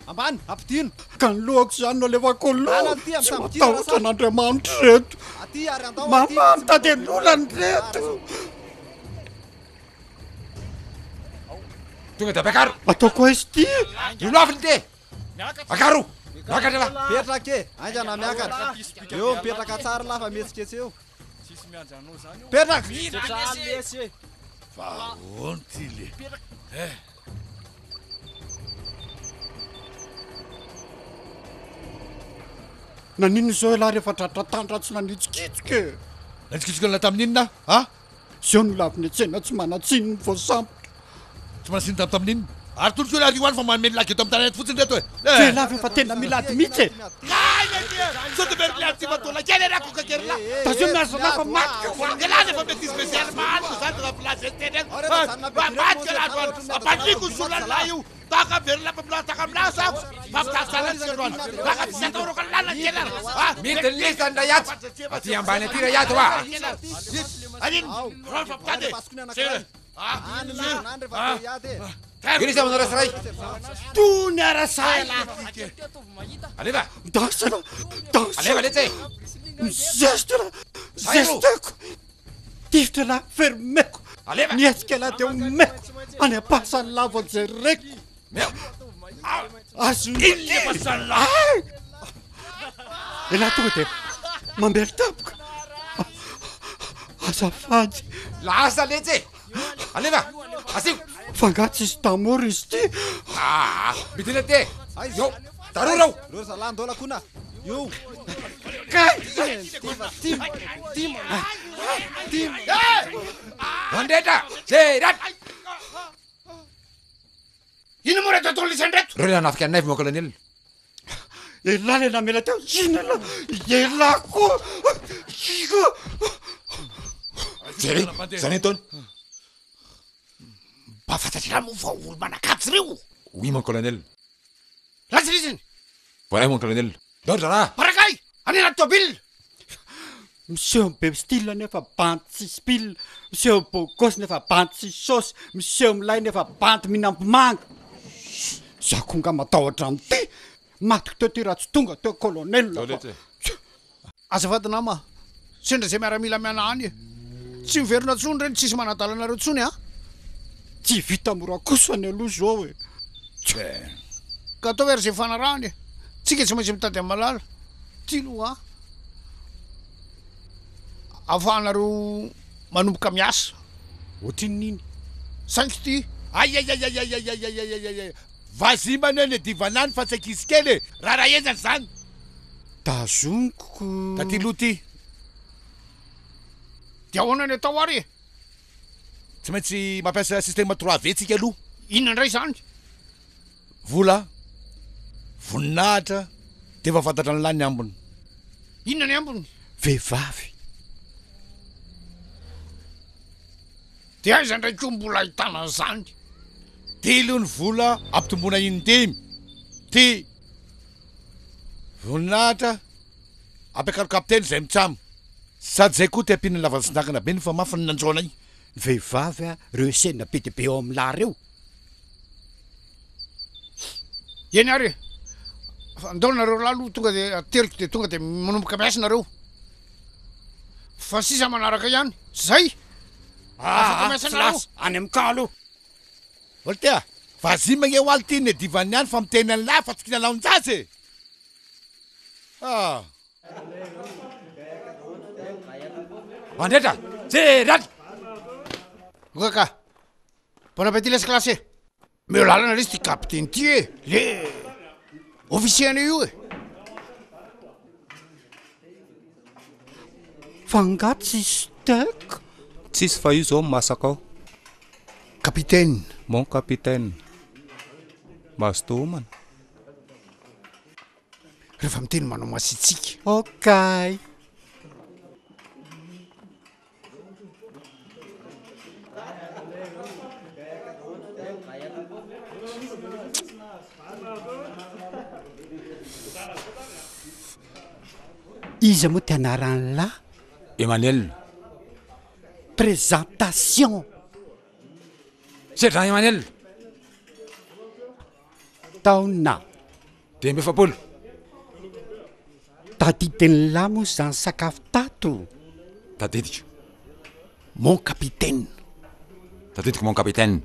Ambany! Ampidino! Ka ny lohako izany no alefako Anana aloha! aty, Tsy ampidino matahotra rasa. an'Andriamanitra ireto! Aty ary andao aty! Mama mitady an'olana ireto! Tonga dia ampiakaro! Ataoko aiza ity? Lolohaviny ity e! Akaro! Miakatra lah! Mipetraka e! Haingana miakatra! Eo mipetraka tsara lah fa mihetsiketsy eo! Petraka! Fa ahoana ty le eh. Naninona izao ialahy rehefa tratra tany raha tsy nanitsikitsika e? Nanitsikitsika an'lah tamin'inona ah? Zao no laviny an-tsena tsy manan-tsiny ny voasambotra. Tsy manan-tsiny tam tamin'inona? Ary tolotra io ary io any fa manome ny lagy eto amin'ny tanàna eto fotsiny reto e! Ve lahy ve fa tena mila ady mihitsy e! Kay le ty e! Sao de very le ty matola kely e rako kakery la! Tazomy azy zalahy fa matiko io! Elah nefa mety izy spécial matiko zany raha milaza teny any! Matiko elah androany! Ampandriko ny solon'ny lahy io! Tahaka very lapa milaza tahaka milaza aho! Fa mitady tsika androany! Tahaka tsisy atao roka lalana kely ary! Midiny lisany ray ato! Aty ambany aty ray ato a! Anino! Rano fa mitady e! Io izy manao rasiray. Tony arasahy lahy. Alefa. Dansana, dansana. Alefa letsy e. Mizesta lahy, zesteko. Tifitra lahy, fermeko. Alefa. Mihetsika lahy dia omeko. Any am-pasan'ny lahy vao jereko. Azony. Inona pasan'ny lahy? Elah tonga dia mamely tampoka. Azafady. Lasa letsy e. Alefa. Asio. Fa angaha tsisy d'amour izy ity? Ah, midina aty e. Io. Darora ao. Reo zalahy ndao lakona. Io. Kay. Tim. Tim. Tim. Andretra. Zerat. Inona moa reto ataon'ny lisany reto? Reo le nanafika anay mon colonel. Elah le namela teo, inona elah? Elah koa! Iko! Jerry, zany ataony. Mba fantatr'elah moa fa olo manan-kaja ireo? Oui mon colonel. Lasa lisany! Voaray mon colonel. Ndao ry zalahy. Barakay! Any anaty tôbila! Miseho be style nefa bandy tsisy pile, miseho beau gosse nefa bandy tsisy saosy, miseho milay nefa bandy mihinam-bomanga. Za ko nga matahotra an'ity! Matiko teo ty raha tsy tonga teo colonel fa. Azafady nama, sendra zay miaramila miana any e! Tsy miverina tsony reny tsisy manadala anareo tsony a! Tsy vita mora kosa ny aloha zao e! Ka ataovy ary zay ifanarahana e! Tsika tsy maintsy mitady an'i Malala. Ty aloha a! Ahafahanareo manomboka miasa. Ohatrinona iny? Saingy ty. Aiaiaiaiaiaiaiaiaiai! Vazimba anie ny divanany fa tsy ankizy kely e! Raharaha henjana izany! Tazomiko ko. Taty aloha ty. Dia ahoana ny atao ary e? Tsy maintsy mampiasa système 3V tsika aloha. Inona indray izany? Vola, voninahitra, dia efa fantatra an'lah ny ambiny. Inona ny ambiny? Vehivavy. Dia aiza indray koa mbola ahitana an'izany? Telo ny vola ampitomboina in-dimy. Ty. Voninahitra, ampiakaro kapiteny izay mitsam. Sady izay koa te hampiana ny lavatsindangana be no fa mafy ny nanjo anay. Ny vehivavy a, reo sena be dia be ao amin'lah reo. Eny ary e! Fa ndao nareo lahy aloha tonga dia ateriko dia tonga dia manomboka miasa nareo. Fa sisa manaraka ihany. Zay! Afaka miasa tsy nareo. lasa, any amin'ny camp aloha. Voltaire, vazimba nge hoaly ty ny divan'ny any fa miteny an'lah fa tsy kinalaon-jaza e! Ah! Mandretra! Jery ato! Oka ka! Bon appétit lesy classe e! Meo lalana lesy ty capitaine ty e! Le officier anay io e! Fa nga tsisy steak? Tsisy fa io zao masaka ao. Capitaine. Mon capitaine. Mazotoa homana. Rehefa miteny manao masiatsiaka. Okay. Iza moa ty anaran'lah? Emmanuel. Présentation. Sergent Emmanuel. Taona. 45. Tadidin'lah moa zany sakafo tato? Tadidiko. Mon capitaine. Tadidiko mon capitaine.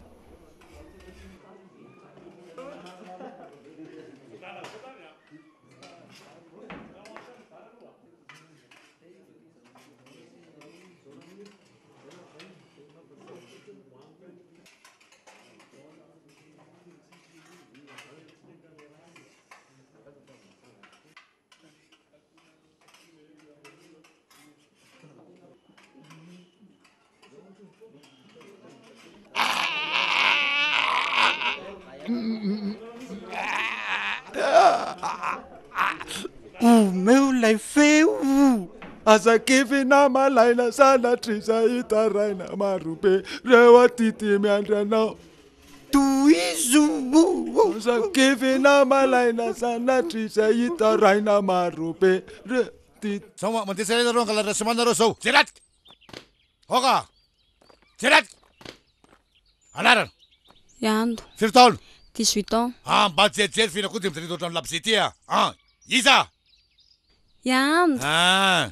Omeo ilay feo! Aza kivy na malaina sanatria izay hitaraina marobe reo adidy miandry anao. Tohizo o! Aza kivy na malaina sanatria izay hitaraina marobe reo adidy. Zao mandeha tsirairay nareo hangalatra ciment nareo zao. Jeratika! Aoka! Jeratika! Anarana? Iando. Firy taona? 18 ans. Ah, mba jerijery f'ina koa dia mitarita ohatran'ny labozia ty ah. Ah, iza? Iando. Ah.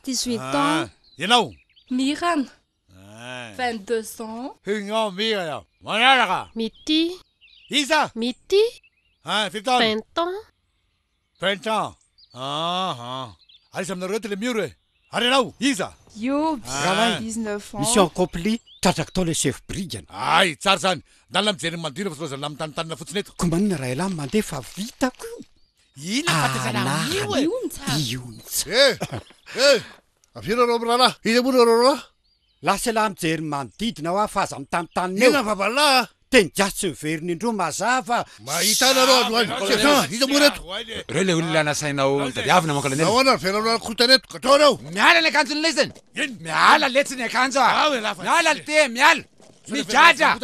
18 ans. Ah, ianao? Mirana. Ah. 22 ans. Ianao Mirana. Manaraka. Mitia. Iza? Mitia. Ah, firy taona? 20 ans. 20 ans. Ah, ah. Ary iza aminareo eto le mioro e? Ary ianao, iza? Ioby, Ah. 19 ans. Mission accomplie, tratrako tao le chef brigana. Ay, tsara zany. Ndana mijery ny manodidina fa tsy laozan'lah mitanontanona fotsiny eto. Ko maninona raha elah mandeha fa vitako io. Inona ny fahatezaina amin'io e? Ionja. Eh! Eh! Avia nareo mirahalahy. Iza moa nareo rahalahy? Lasa elah mijery ny manodidina hoa fa aza mitanontanona eo. Inona ny vavan'lah a? Teny gasy tsy miverina indroa mazava. Mahita anareo androany. Sergent, iza moa reto? Ireo ilay olona nasainao tadiavina mon colonel. Nahoana no velanao korontana eto? Gadrao ireo! Miala ny akanjon'ny lesiny! Miala letsy ny akanjo a! Miala le te, miala! Migadra!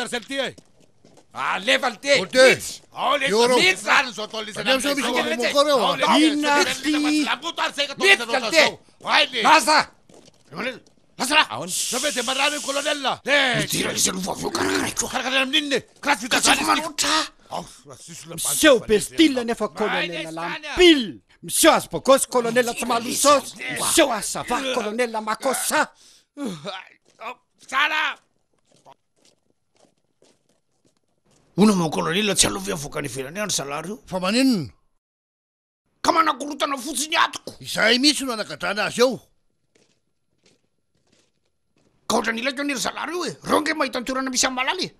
Alefa le te! Mihitsy zany! Inona ty? Mihitsy le te! Lasa! Lasa lah! Ahoana? Zao ve dia marary io colonel a? Midira izy aloha vao avy eo karakaraiko. Karakaraina amin'inona e? Kiraha tsy vita Ka tsy zany izy ty. manoatra. Ao, raha tsisy olona bandy Miseho fa be mandeha style anao. nefa colonel lany pile. Miseho azy bogosy colonel tsy mahaloa saosy. Miseho azy ça va colonel makossa. Tsara! Hono mon colonel tsy aleo ve avoaka any ivelany any ry zalahy reo? Fa maninona? Ka manakorontana fotsiny atoko. Izahay mihitsy no hanagadrana azy eo. Ka ohatran'ny ilaiko anie ry zalahy reo e! Reo ange mahita ny toerana misy an'i Malala e!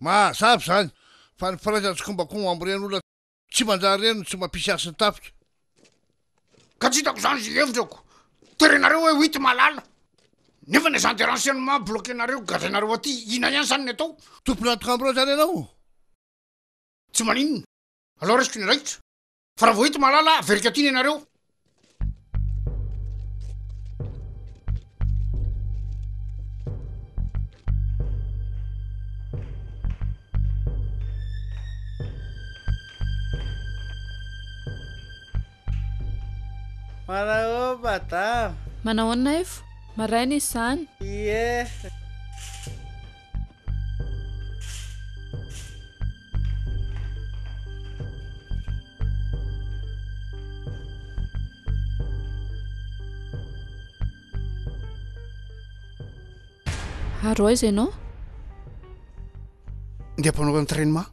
Mazava izany fa ny firaisana tsikombakomba amin'ireny olona tsy manjary ireny no tsy mampisy hasy ny tafika. Ka tsy hitako izany izay hevitrako. Terenareo hoe huit Malala. Nefa ny agent de renseignement bloquer-nareo, gadrainareo aty. Inona ihany izany ny atao? Tompon'antoka amin'ireo izany ianao? Tsy maninona. Alao raisiko ny andraikitra. Fa raha vao hita Malala, averiko aty ny anareo. Manahoana madama? Manahoana Naivo? Maraina izy izany. Ie. Ary ho aiza ianao? Ndeha hampanao entraînement.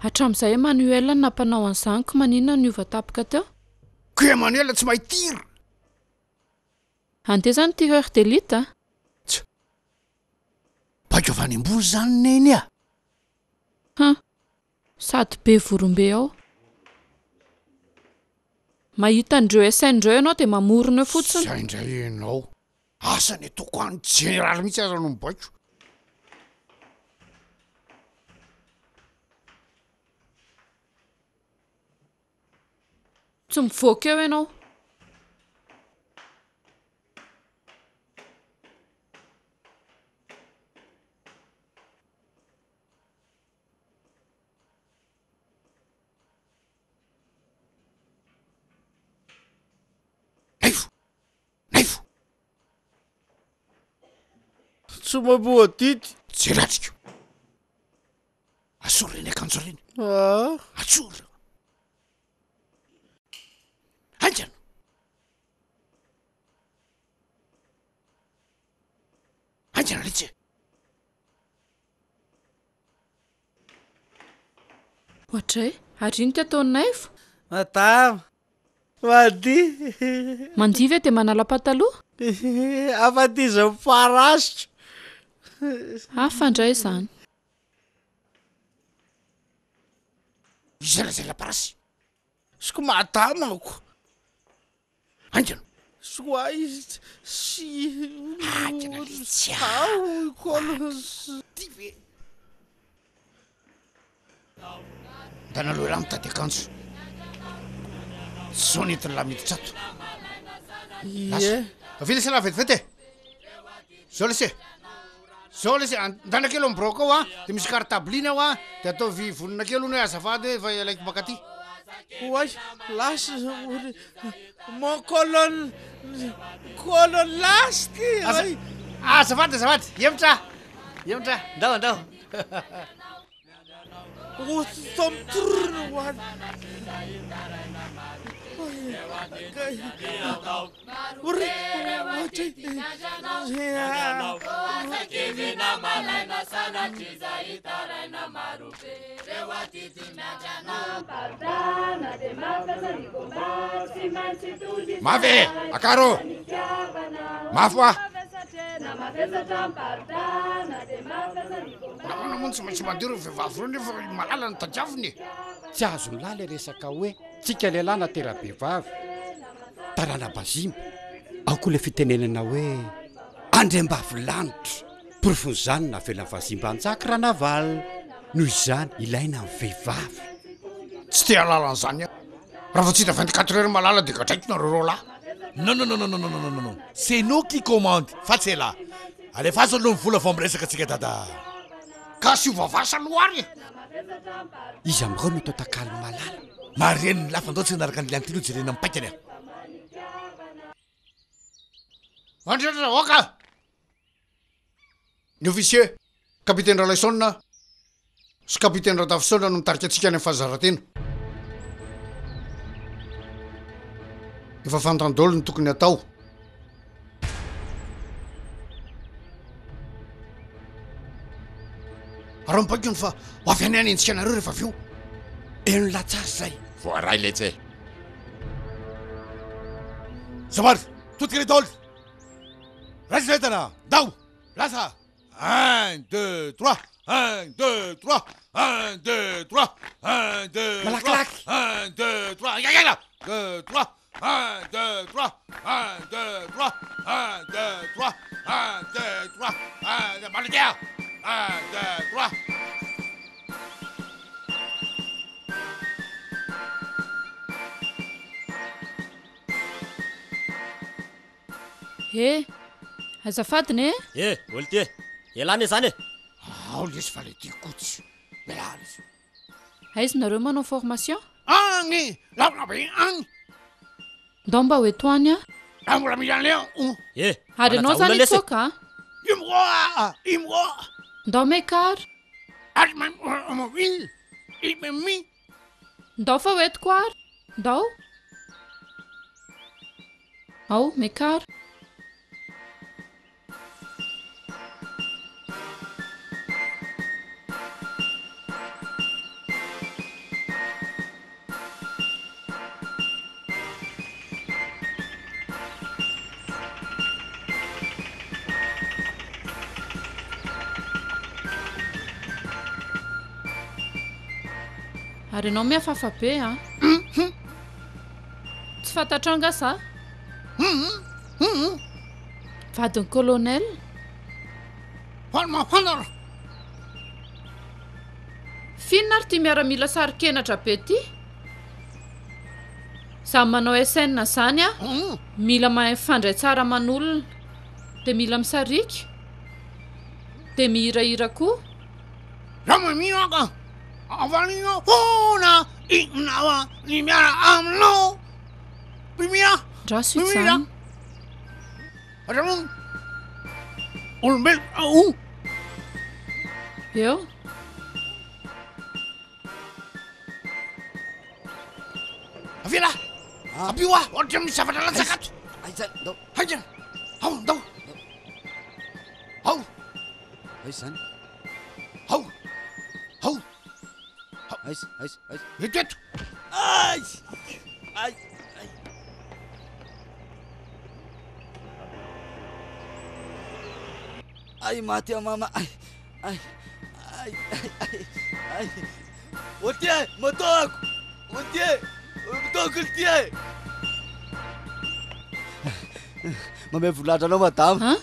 Hatramin'izay Emmanuel no nampanao an'izany ko maninona no niova tampoka teo? Ko Emmanuel tsy mahay tir. Andeha zany tireur d'élite a! Tsa! Baiko avy any ambony zany neny a! Han! Sady be vorombe ao. Mahita an'ireo SN ireo ianao dia mamorona eo fotsiny. Zay indray ianao. Asa ny ataoko any, jeneraly mihitsy aza no mibaiko. Tsy mivoaka eo ianao. Naivo! Naivo! Tsy mamoadidy. Jeratriko. Asory ireny akanjo ireny. Ah. Asory. Haingana. Haingana letsy e. Oadray, ary ino ty ataon'i Naivo? Madama, mandihy. Mandihy ve dia manala pataloha? Afa-ty izao parasiko. Hafa indray izany. Iza ilay parasy? Siko madamako. Haingana. Soa sy. Haingana letsy a. Ty ve? Ndana aloha elah mitady akanjo. Tsy zao ny entin'ny lahy miditra ato. Lasa. Avia lesy lahy vetivety e. Zao lesy e. Zao lesy e, andana kely ao amin'ny biraoko ao a, de misy cartable iny ao a, de ataovy vonona kely hono hoe azafady hoe efa alaiko makaty. Oay, lasa ory mon colonne colonne lasa ty oay. Azafady azafady, hemotra hemotra, ndao andao. Mafy e! Akaro! Mafy hoa! Nahoana moa no tsy maintsy mandeha ireo vehivavy ireo nefa i Malala no tadiaviny e? Tsy azon'i lahy ilay resaka hoe tsika lehilahy natera-behivavy, tarana-bazimba. Ao koa ilay fitenenana hoe andriambavilanitra. Porofon'izany navelan'ny vazimba hanjaka Ranavalona. Noho izany, ilaina ny vehivavy. Tsy te hahalala an'izany aho. Raha vao tsy hita 24 heures Malala dia gadraiko nareo roalahy. Non non non non non non non non c'est nous qui commande fa tsy elah. Alefaso aloha ny vola vao miresaka tsika dada. Ka asio vavasa aloha ary e! Iza amin'ireo no atao takalon'i Malala? Marihiny ny lafy andao tsy hanaraka an'i Liantily ho jerena amin'ny paikany a! Andriandratra vahoaka! Ny officier, Capitaine Ralaison sy Capitaine Radavisaona no mitarika antsika any amin'ny fahazaran-tena. Efa fantany daholo ny tokony hatao. Ary mibaiko ny fa ho avy any hanenjika anareo rehefa avy eo. Eny latsara izay. Voaray letsy e. Zamary, todika re daholo. Raiso entana, ndao, lasa. Un, deux, trois, un, deux, trois, un, deux, trois, un, deux, trois, Malakilaky. un, deux, trois, ya, deux, trois, un, deux, trois, un, deux, trois, un, deux, trois, un, deux, trois, un, deux, Malika. Un, deux, trois. Eh! Azafady ne! Eh! Olo ty e! Elah anie zany e! Ao lesy fa le ty kotsy. Mialà lesy. Aiza nareo manao formation? Agny! Lavitra be agny! Ndao mba ho eto any aho. Raha mbola mila an'le aho. Eh! Ary ianao Manaja zany olona lesy e! hitsoaka a! Io moa! Io moa! Ndao mekar! Ary mobile! Io mi! Ndao fa ho entiko ary! Ndao! Ao, mekar! Ary ianao mihafahafa be an! Tsy fantatrao angaha za? Vadin'ny colonel. F'inona ary ity miaramila saro-kenatra be ity? Zany manao SN zany a, mila mahay mifandray tsara aman'olona, dia mila misariaka, dia mihirahira koa. Raha mino aho ka Avariana foana inona ny miara aminao Mimira Ndraso izany. Mimira Olombelona o Eo. Avela! Ampio aho! Ohatra misy zavatra latsaka ato! Aiza, ndao. Haingana! Ao, ndao! Ao! Aiza izany? Ao! Ao! Aiza, aiza, aiza? Eto, eto! Ay! Ay! Ay! Ay, maty aho mama. Ay! Ay! Ay! Ay! Ay! Ay! Oty e! Moto-ako! Oty e! Moto-ako ity e! Mamehy voninahitra anao madama. An?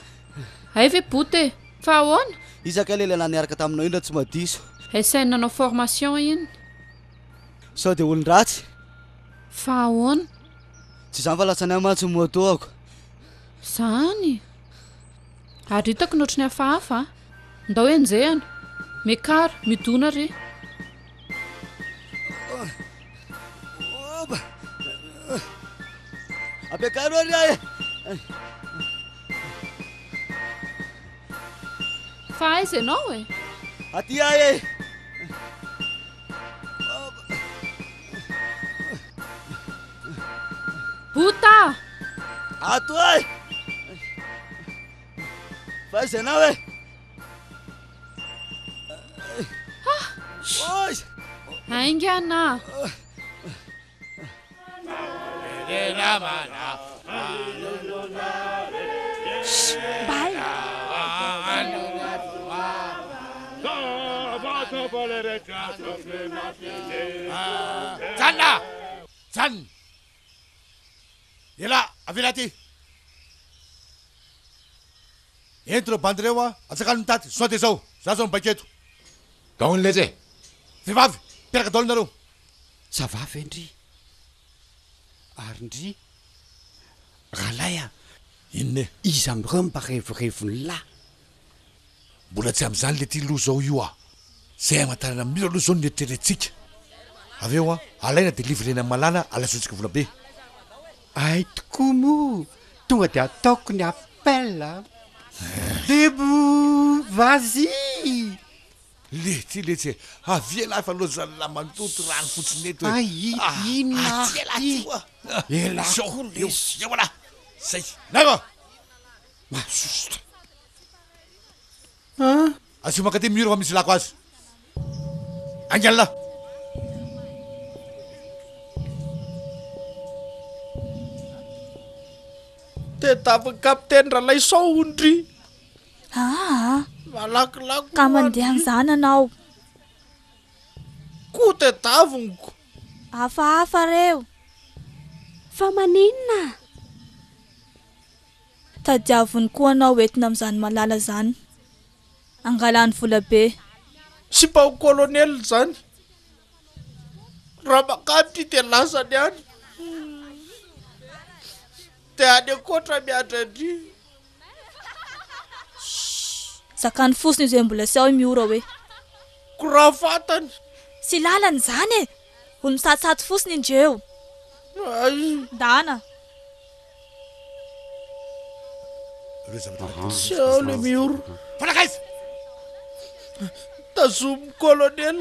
Hay ve bota e! Fa ahoana? Iza kay ilay lehilahy niaraka taminao iny raha tsy madiso? SN nanao formation iny. Sao dia olon-dratsy? Fa ahoana? Tsy izany fa lasa any mantsy ny moto-ako. Zany? Ary hitako ny ohatry ny hafahafa a! Ndao enjehina. Mekara, midona re. Oba! Ampiakaro ary aho e! Fa aiza ianao e? Aty aho e! Bota! Ato aho e! Fa aiza ianao e? Ah! Haingana! Janona! Janona! Elah, avela aty! Ento ireo bandy ireo a, atsakalo ny taty, sao dia zao, za zao mibaiko eto. Daoiny letsy e! Vehivavy, mpiaraka daholo nareo. Ça va ve ndry? Ary ndry ralay a! Inona e? Iza amin'ireo mba revorevon'lah? Mbola tsy amin'izany lety aloha zao io a! Zay hamantarana mira aloha zao no eritreretintsika. Avy eo a, alaina de livrena amin'i Malala alazoantsika vola be. Hay tokoa moa! Tonga de ataoko ny appel a! Debout! Vas-y! Letsy letsy e! Avia elah fa lozan'lah mandoto rano fotsiny eto e! Hay inona Aty elah ary aty ty? oa! Elah Zao, koa eo, lesy! eo elah! Zay! Naivo! Masosotra! Asio mankaty mur fa misy ilako azy. Haingana lah. Tediavin'ny kapiteny Ralaisao hono ndry. Aa! Malakilaky Ka hono mandeha ndry. an'izany anao. Ko tedaviko. Hafahafa reo. Fa maninona? Tadiaviny koa anao entina amin'izany malala zany. Angalany vola be. Sipa ho colonel zany. Raha makany ty de lasany any. De any ankoatra miandry an-dry. Zakany fotsiny izay mbola tsy ao i Miora hoe. Ko raha fantany. Tsy lalany izany e! Olo misatsato fotsiny indreo. Ay. Ndana. Tsy ao le Miora. Fa nankaiza? Tazomin'ny colonel.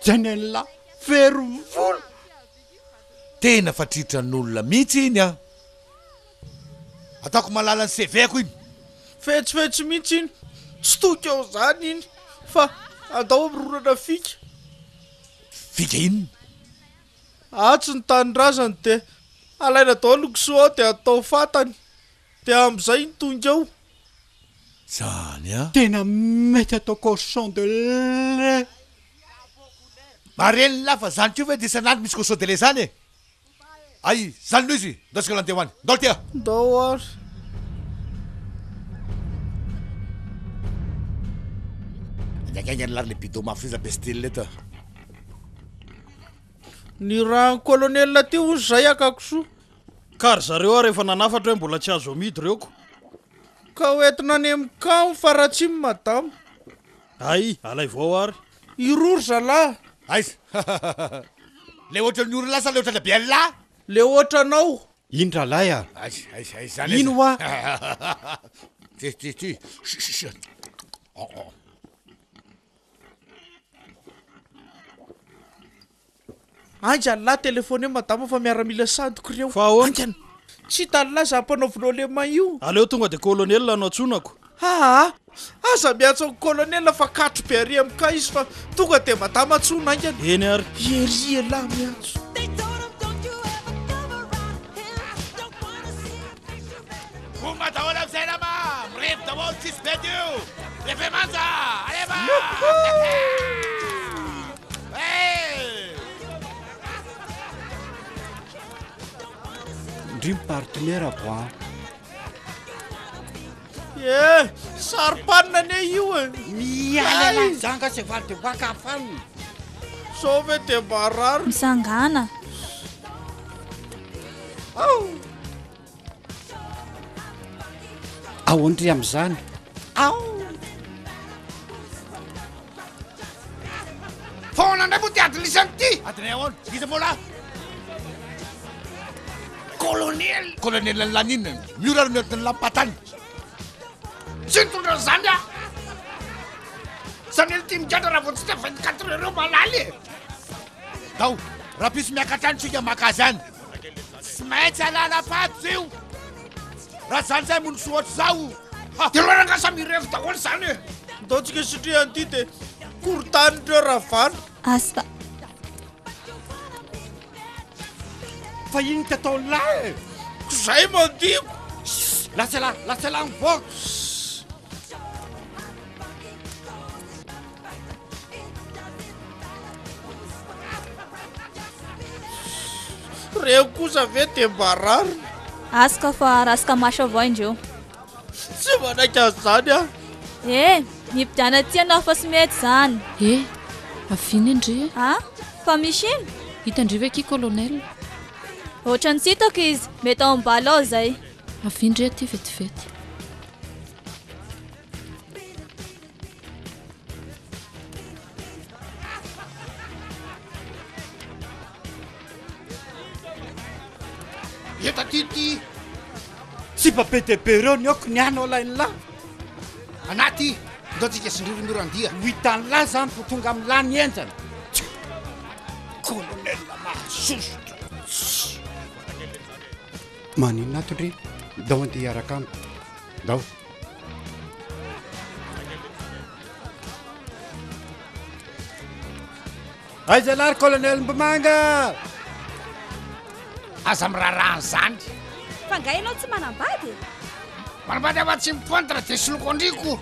Janella very vola. Tena fatritran'olona mihitsy iny an! Ataoko malala ny CV-ko iny. Fetsifetsy mihitsy iny. Tsy toky ao zany iny fa andao mironana fika. Fika inona? Atsy ny tanindrazany de alaina daholo ny kisoa ao de atao fatany de amizay ny tonga eo. Zany an! Tena mety atao cochon de lait. Marenina fa zany koa ve de isan'andro misy cochon de lait zany e? Ay, zany no izy! Ndao tsika landeha ho any. Ndao ltia! Ndao ary. Aingaingaina lary le bidon mafy iza be style eto a. Nirahan'ny colonel aty hozy izay haka kisoa. Ka ry zareo ary efa nanafatra hoe mbola tsy azo amidy ireo ko. Ka ho entina any amin'ny camp Faratsiho madama. Hay, alaivo ao ary. Iroa ry zalahy. Aiza? Le ohatran'ny orona sa le ohatran'ny BLA? Le ohatranao. Ino ralahy a! Aiza, aiza, aiza zany Ino hoa? Ty, ty, ty. Sh, sh, sh. Oh, oh. Haingana lahy telephone madama fa miaramila sandoka ireo. Fa ahoana? Haingana. Tsy hitan'ny lahy izany mpanaovinao le main io. Aleo tonga dia colonel no antsoinako. Aa! Aza miantso an'i colonel fa katro be ary amin'ny cas izy fa tonga dia madama antsoina haingana. Eny ary. Ery elah miantso. Bomba daholo amin'izay nama! Mirevy daholo tsisy bedy io! Reve manja! Alefa! Hey! Ndry ny partenaire ko an! Eh! Saro-panina anie io e! Miala elah za nga cheval de bois ka fanina! Zao ve de marary? Misangana. Ao! Ahoan ndry amizany? Ao! Fa ahoana indray moa ty adin'isany ty? Adinay ahoana? Iza moa lahy? Colonel! Colonel ny laninona? Miora ary mihoatra ny lampatany. Tsy nitondra an'izany aho. Zany ity migadra raha vao tsy hita 24 heures eo malala e. Dao, rahampitso miakatra any tsika maka azy any. Tsy maintsy alala-paty io. Raha zany zay mono soa ohatr'izao. Ha! Dia reo rangahy samy mirevy daholo zany e. Ndao tsika satria an'ity dia korotanin'ireo ravalo. Asa. Fa ino ty ataon'lah e? Ko zay mandiko. Lasa lah, lasa lah mivoaka. Reo kosa ve de mba rariny? Aska fa raska maso avao indreo. Tsy manaiky an'izany aho. Eh, mipidiana aty ianao fa tsy mety izany. Eh, avia ndry e. Ah, fa misy ino? Hitan-dry ve akia colonel? Ohatran'ny tsy hitako izy, mety ao am-bala ao izay. Avia ndry aty vetivety. Eto aty ity. Sipa be dia be ireo ny aoko ny anao lain'lah. Anaty, ndao tsika sindriry mirandia. Ho hitan'lah zany vao tonga amin'lah ny henjana. Colonel mahasosotra. Maninona ato ndry? Ndao andeha hiaraka amiko. Ndao. Aiza ialahy ry colonel Mbomanga? Aza miraharaha an'izany. Fa nga ianao tsy manambady e? Manambady aho fa tsy mipointre dia soloko andriko.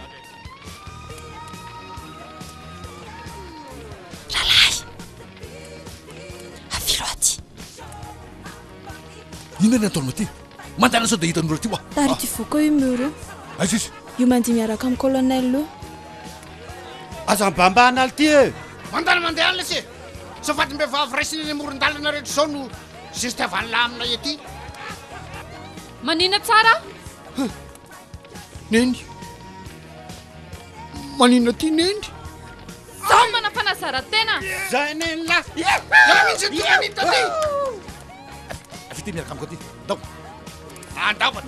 Rahalahy, avilo aty. Inona ny ataonao ty? Mandana sao dia hitan'olona aty hoa. Tarity voka io Moro io. Aiza izy? Io mandihy miaraka amin'ny colonel io. Aza mibambana lty e! Mandana mandeha any lesy e! Sao fatim-behivavy raisina eny amoron-dalana rehetra izao no zesta avy any lahy aminay aty. Manina tsara? Neny. Maninona aty Neny? Zao manao fanazaran-tena. Zay neny lahy. Ianao mihitsy no tonga niditra aty. Avy aty miaraka amiko aty. Ndao. Andao fa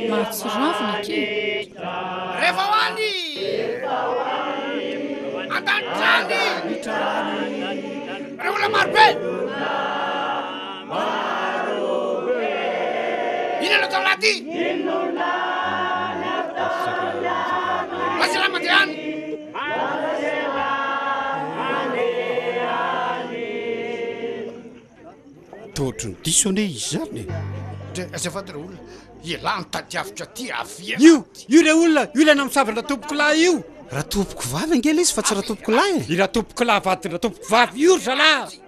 Mahatsiravina akia e! Rehefa ho any! An-danitra any! Ireo olona maro be! atao lahy ty? Lasa lahy mandeha any. Toa ohatry ny diso anie izy izany e! Ndre, azafady re olona, ialahy no tadiaviko aty, avia. Io! Io re olona, io ilay namosavy an-dRatompokolahy io! Ratompokovavy ange ilay izy fa tsy Ratompokolahy e! I Ratompokolahy vadin-dRatompokovavy io ry zalahy!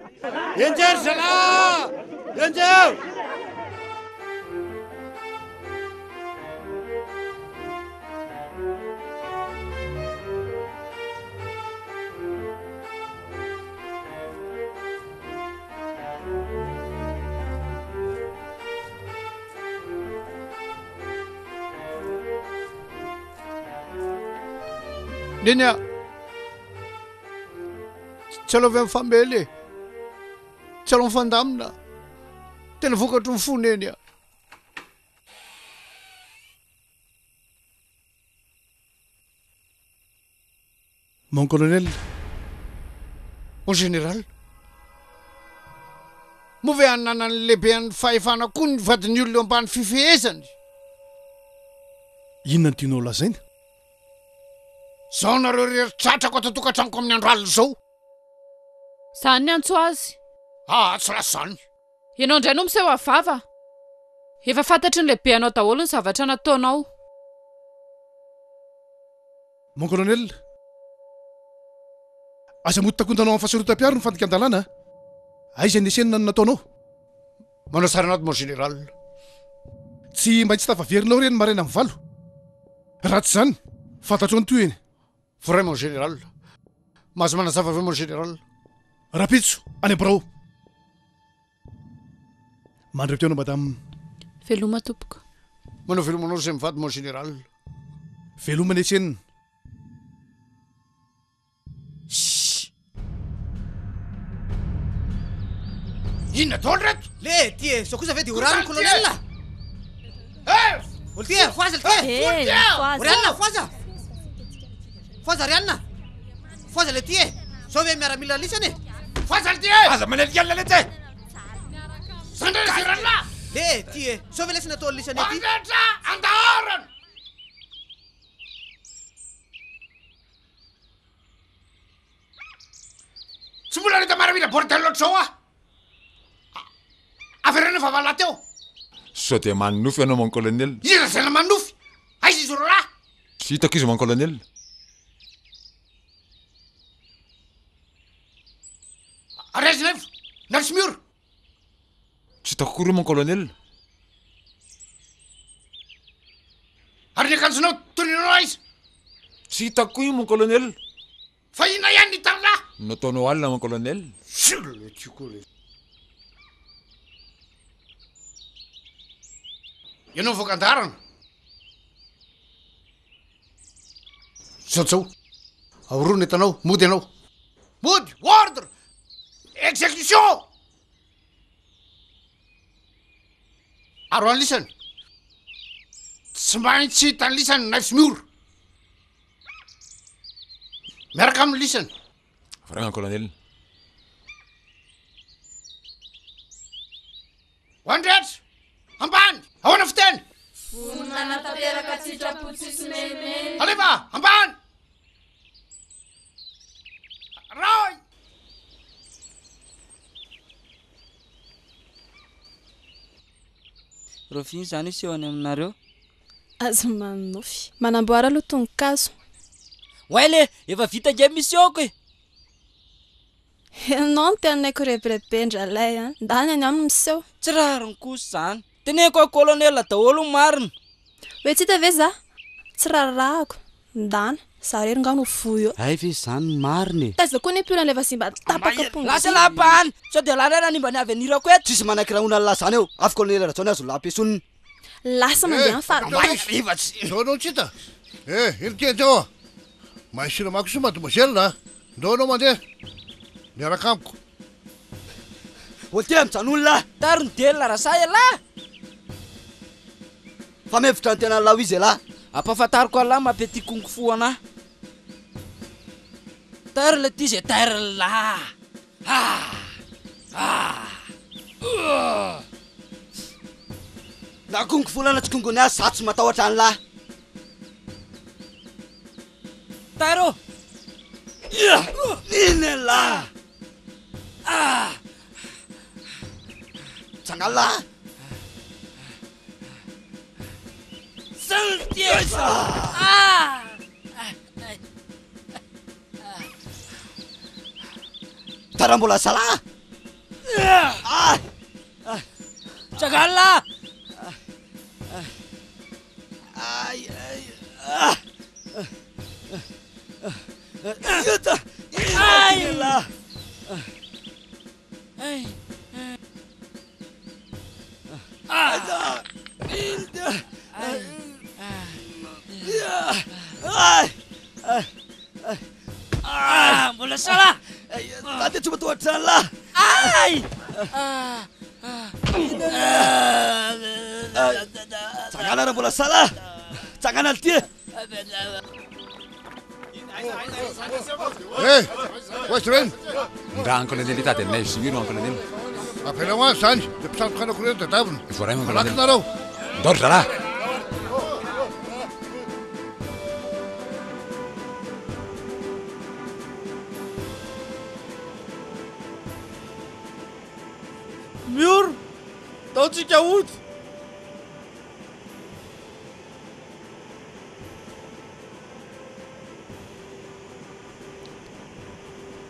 Enjeho ry zalahy! Enjeho! Neny a! Tsy aleo ve mifamely e? Tsy aleo mifandamina? Tena vokatry ny fo Neny a! Mon colonel. Mon général. Moa ve ananan'ny lehiben'ny fahefana koa ny vadin'ny olona eo ambany fifehezany? Inona no tianao lazaina? Zao nareo irery tratrako ato an-tokantranoko amin'ny andro alina izao. Zany niantso azy. Aa tsy lasa zany. Ianao indray no miseho avy vava. Efa fantatry ny lehibeanao daholo ny zavatra nataonao. Mon colonel, aza mody takontanao amin'ny fahasarotam-piaro ny fandikan-dalàna a! Aiza ny esenina ny nataonao? Manao sarin'ady mon général. Tsy maintsy tafaverinao re ny maraina amin'ny valo. Raha tsy izany, fantatrao ny tohiny. Vrai mon général. Mahazo manazava ve mon général? Rahampitso, any am-birao. Mandra-pihaona madame. Veloma tompoko. Manao veloma anao izay mivady mon général. Veloma Netsenina. Shh! Inona daholo reto? Le ty e, zao kosa ve de ho rariny colonel? Eh! Olo ty e, fohaza le ty e! Eh, Ry anona, fohaza! Fohaza ry anona! Fohaza le ty e! Zao ve miaramila lisany e? Fohaza le ty e! Aza manelikelina letsy e! Zandry le zerana! Le ty e, zao ve lesy natao lisany aty? Mandretra andaharana! Tsy mbola nahita miaramila bordel ohatr'izao aho! Avereno ny vavalahy teo! Sao dia manonofy ianao mon colonel? Iza lazaina manonofy? Aiza izy roalahy? Tsy hitako izy mon colonel. Ary aiza Naivo? Naivo sy Miora? Tsy hitako koa ireo mon colonel. Ary ny akanjonao toninanao aiza? Tsy hitako koa io mon colonel. Fa inona ihany ny hitan'lah? Nataonao alina mon colonel. Sur le tiko le. Ianao mivoaka an-daharana. Zao zao. Ahoroa ny entanao, mody ianao. Mody! Ordre! Exécution! Ary ho an'lisany. Tsy maintsy hitan'lisany ny Naivo sy Miora. Miaraka amin'ny lisany. Vraiment colonel. Ho an'ny rehetra, ambany, ahoana fiteny? Vonona hanatanteraka an-tsitrapo tsisy menimeny. Alefa, ambany! Roy! Rahoviana izany hiseho any aminareo? Aza manonofy. Manamboara aloha tongokazo. Oay le, efa vita ange mission-ko e! Ianao no tena haiko rebirebendralay a! Ndany any aminy miseho. Tsy rariny kosa izany. Teneniko ao colonel daholo ny marina. Hoe tsy hita ve za? Tsy raharahako. Ndana, za rery nga no voa eo. Hay ve izany ny marina e! Taiza koa ny pull an'ilay vazimba tapaka ponga Lasa lahy mpahany! Sao dia lahy ray nanimba ny avenir-ko eto! Tsisy manaiky rahona an'lah zany eo, avy colonel Rajaona azo lahy pesonina. Lasa mandeha any fahatany. Zao anao tsy hita? Eh, ino ty teo a? Mahay siramamy kosa mademoiselle a! Ndao anao mandeha miaraka amiko. Ô ty mijanona lah! Tary ny diel raha sahy elah! Fa mihevitra ny tenan'lah ho izy elah! Ampahafantariko an'lah maha petit kung fu anah. Tary le ty ze tary lah! Ah! Ah! Uuh! Na kongo vola na tsy kongony azy, za tsy matahotra an'lah. Tairo! Iny elah! Ah! Tsangano lah! Ah! Tara mbola zalahy! Ah! Tsangano lah! Ay, ay, ah! Ay! Ay! Ah, mbola salah. Za dia tsy matahotra an'lah. Ay! Tsangana raha mbola salah. Tsangana lty. Eh, ho aiza ireny? Ndra ny colonel hitady anay Jimmy no colonel. Avelao any izany, dia mpisandoka anako ireny tadiavina. Voaray mon Malaky colonel. nareo. Ndao ry zalahy. Mioro, ndao tsika hody.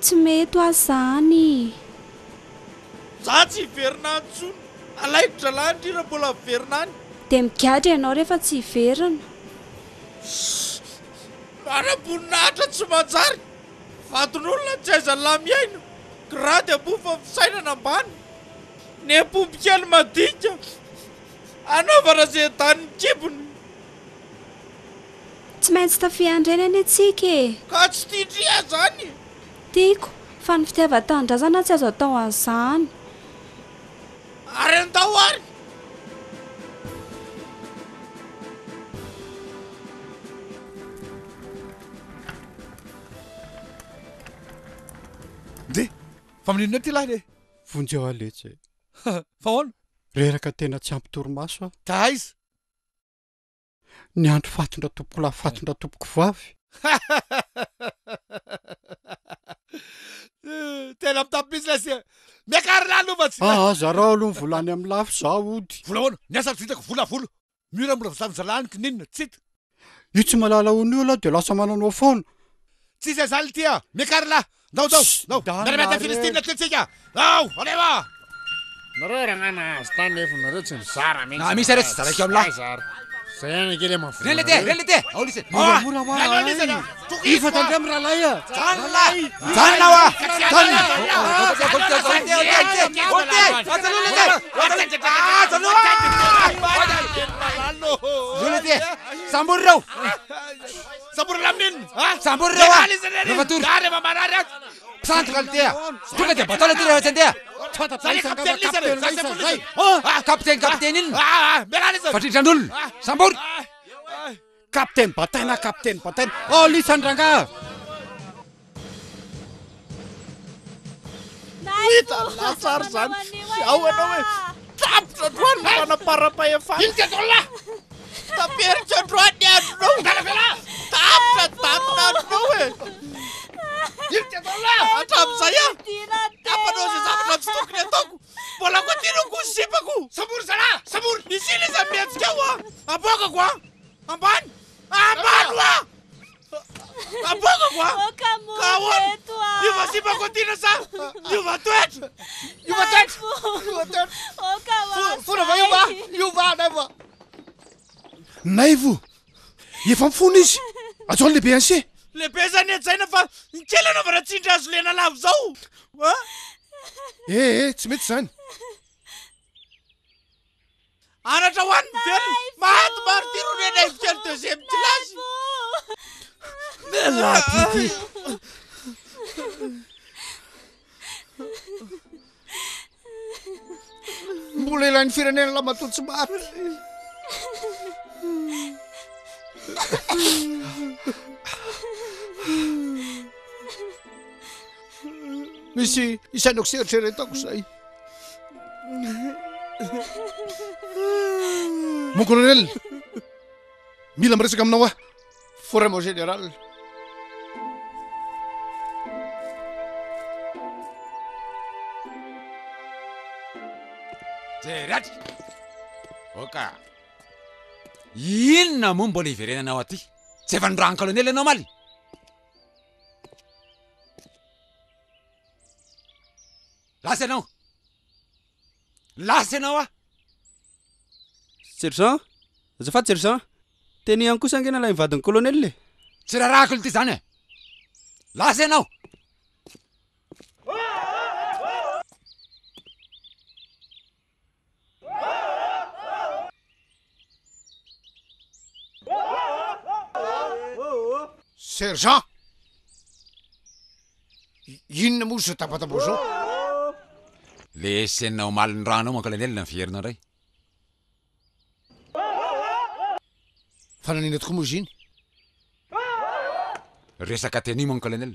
Tsy mety hoa zany. Za tsy hiverina any tsony. Alaiko dralahy ndry raha mbola miverina any. Dia migadra ianao rehefa tsy hiverina. Manamboninahitra tsy manjary. Vadin'olona tsy aizan'ny lahy miaina. Grady ambony fa fisainana ambany. Nempomby kely madinika. Anaovana ze danin'ny kibony. Tsy maintsy tafihan-dreny anie tsika e! Ka tsy tian-dry aho zany e! Tiako, fa ny fitiavan-tanindrazana tsy azo atao an'izany. Ary andao ary! Ndeha! Fa maninona ity lahy le? Vonjeo aho letsy e! Fa ahoana? Reraka tena tsy ampy torimaso aho. Ka aiza? Ny andro fatin-dRatompokolahy fatin-dRatompokovavy. Tena mitapy mihitsy lesy e! Miakara lahy aloha fa tsy. Aa zarao aloha ny vola any amin'ny lafy za hody. Vola ahoana? Ny asa tsy vitako vola vola. Mira mbola voasavy zalahy ny kininina, tsy hita. Io tsy mahalala hono io aloha dia lasa mananao foana. Tsisy an'izany lty a! Miakara lahy! Ndao ndao! Ndao! Miara-miady amin'ny Filistina aty antsika! Ndao! Alefa! Nareo raha nahazo tany nefa nareo tsy mizara mihitsy. Na misy ary tsy zaraiko amin'lah. Aiza ary. Zay ihany ange le mahavoa Reny lety, reny lety. Ao lisy. Moramora hoa ay. Ifa tandremo rahalahy a. Janona lahy. Janona hoa. Janona. Sambory reo. Sambory laminina. Sambory reo a. Rehefa tory. Mpisandoka lty a. Tonga dia batao lety rehefa tsy andeha. Kapiteny kapiteny inona? Fatritran'olona. Sambory. Kapiteny bataina kapiteny bataina. Ao lisany rangaha. Hita latsary zany. Ao anao hoe tapitra androany ny fanaparam-pahefana. Ino ty ataon'lah? Taperika androany ny andronao. Tapitra datin'andronao e. Ino ty ataon'lah? Hatramin'izay aho nampanao izay zavatra tsy tokony ataoko. Mbola kotianako ny sipako. Sambory zalahy! Sambory! Misy ila iza mihetsika ao a! Aboakako a! Ambany! Ambany hoa! Aboakako a! Ka ahoana? Hiova sipako tiana sa hiova toetra? Hiova toetra! Hiova toetra! Fona va hiova? Hiova Naivo a! Naivo! Efa mifona izy! Atsao ny lehibe anse! Lehibe zany hajaina fa ny kely anaovana tsindry hazo lena lava zao a! Eh eh, tsy mety izany! Anatra ho an'ny velona, maty martyr ny Naivo kely deuxième classe. Mialà ty ty. Mbola ilain'ny firenena lamatoa tsy maty. Misy isainako sy eritreretako izay. Mon colonel, mila miresaka aminao aho. Forêt mon général. Jery atrika. Oka. Inona moa mbola hiverenanao aty? Tsy efa norahan'ny colonel ianao omaly? Lasa ianao. Lasa ianao ah. Sergent, azafady sergent, teny ihany kosa ange nalain'ny vadin'ny colonel e. Tsy rarahako ity izany e. Lasa ianao. Sergent! Inona moa izao tabataba izao? Le scène omaly ny rano ao mon colonel niverina indray. Fa nanina tokoa moa izy iny? Resaka tenue mon colonel.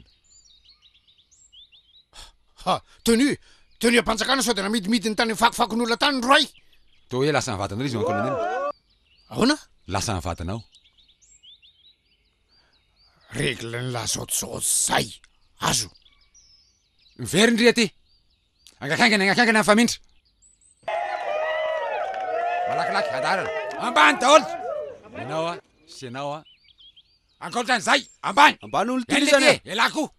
Ha! Tenue! Tenue am-panjakana sao dia namidimidiny tany amin'ny fakofakon'olona tany ny roay! Toa hoe lasa nivadinao izy mon colonel. Ahoana? Lasa nivadinao. Règle ny lazaotzao zay! Azo! Miverina ndry aty! Angakaingana, angakaingana mifamindra. Malakilaky, andaharana. Ambany daholo! Ianao a, sy ianao a. Ankoatra an'izay, ambany! Ambany olo ty lisany e! Elah koa!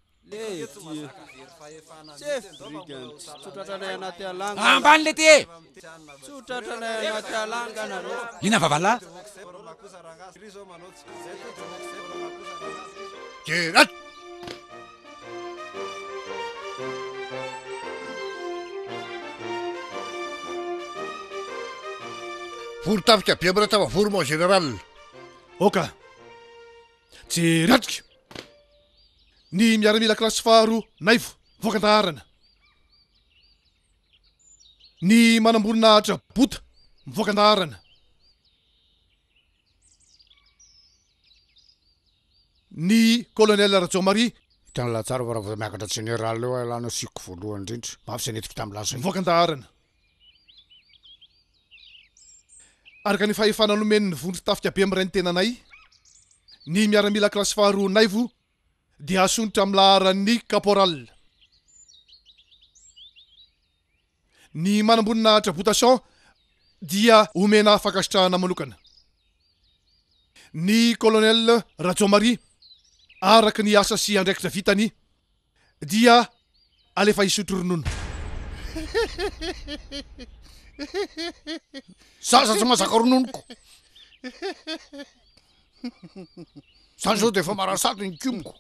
Ambany le ty e! Inona vavan'lah? Gerard! Vory tafika be amina tafavory mon général. Oka. Jery atrika. Ny miaramila kilasy faharoa Naivo mivoaka an-daharana. Ny manamboninahitra Bota mivoaka an-daharana. Ny Colonel Rajaomaria. Hitan'lah tsara fa raha vao miakatra général eo elah no asiako voalohany indrindra. Mafy izay nentiko tamin'ny lasa iny. Mivoaka an-daharana. Araka ny fahefana nomen'ny vondron-tafika Bemiray ny tenanay, ny miaramila kilasy faharoa Naivo dia asondrotra amin'ny laharan'ny Caporal. Ny manamboninahitra Boutason dia omena fankasitrahana manokana. Ny Colonel Rajaomaria, araka ny asa sy andraikitra vitany, dia alefa hisotro ronono. Zaza tsy mahazaka rononoko. Zany zao dia efa marary sady ny kimoko.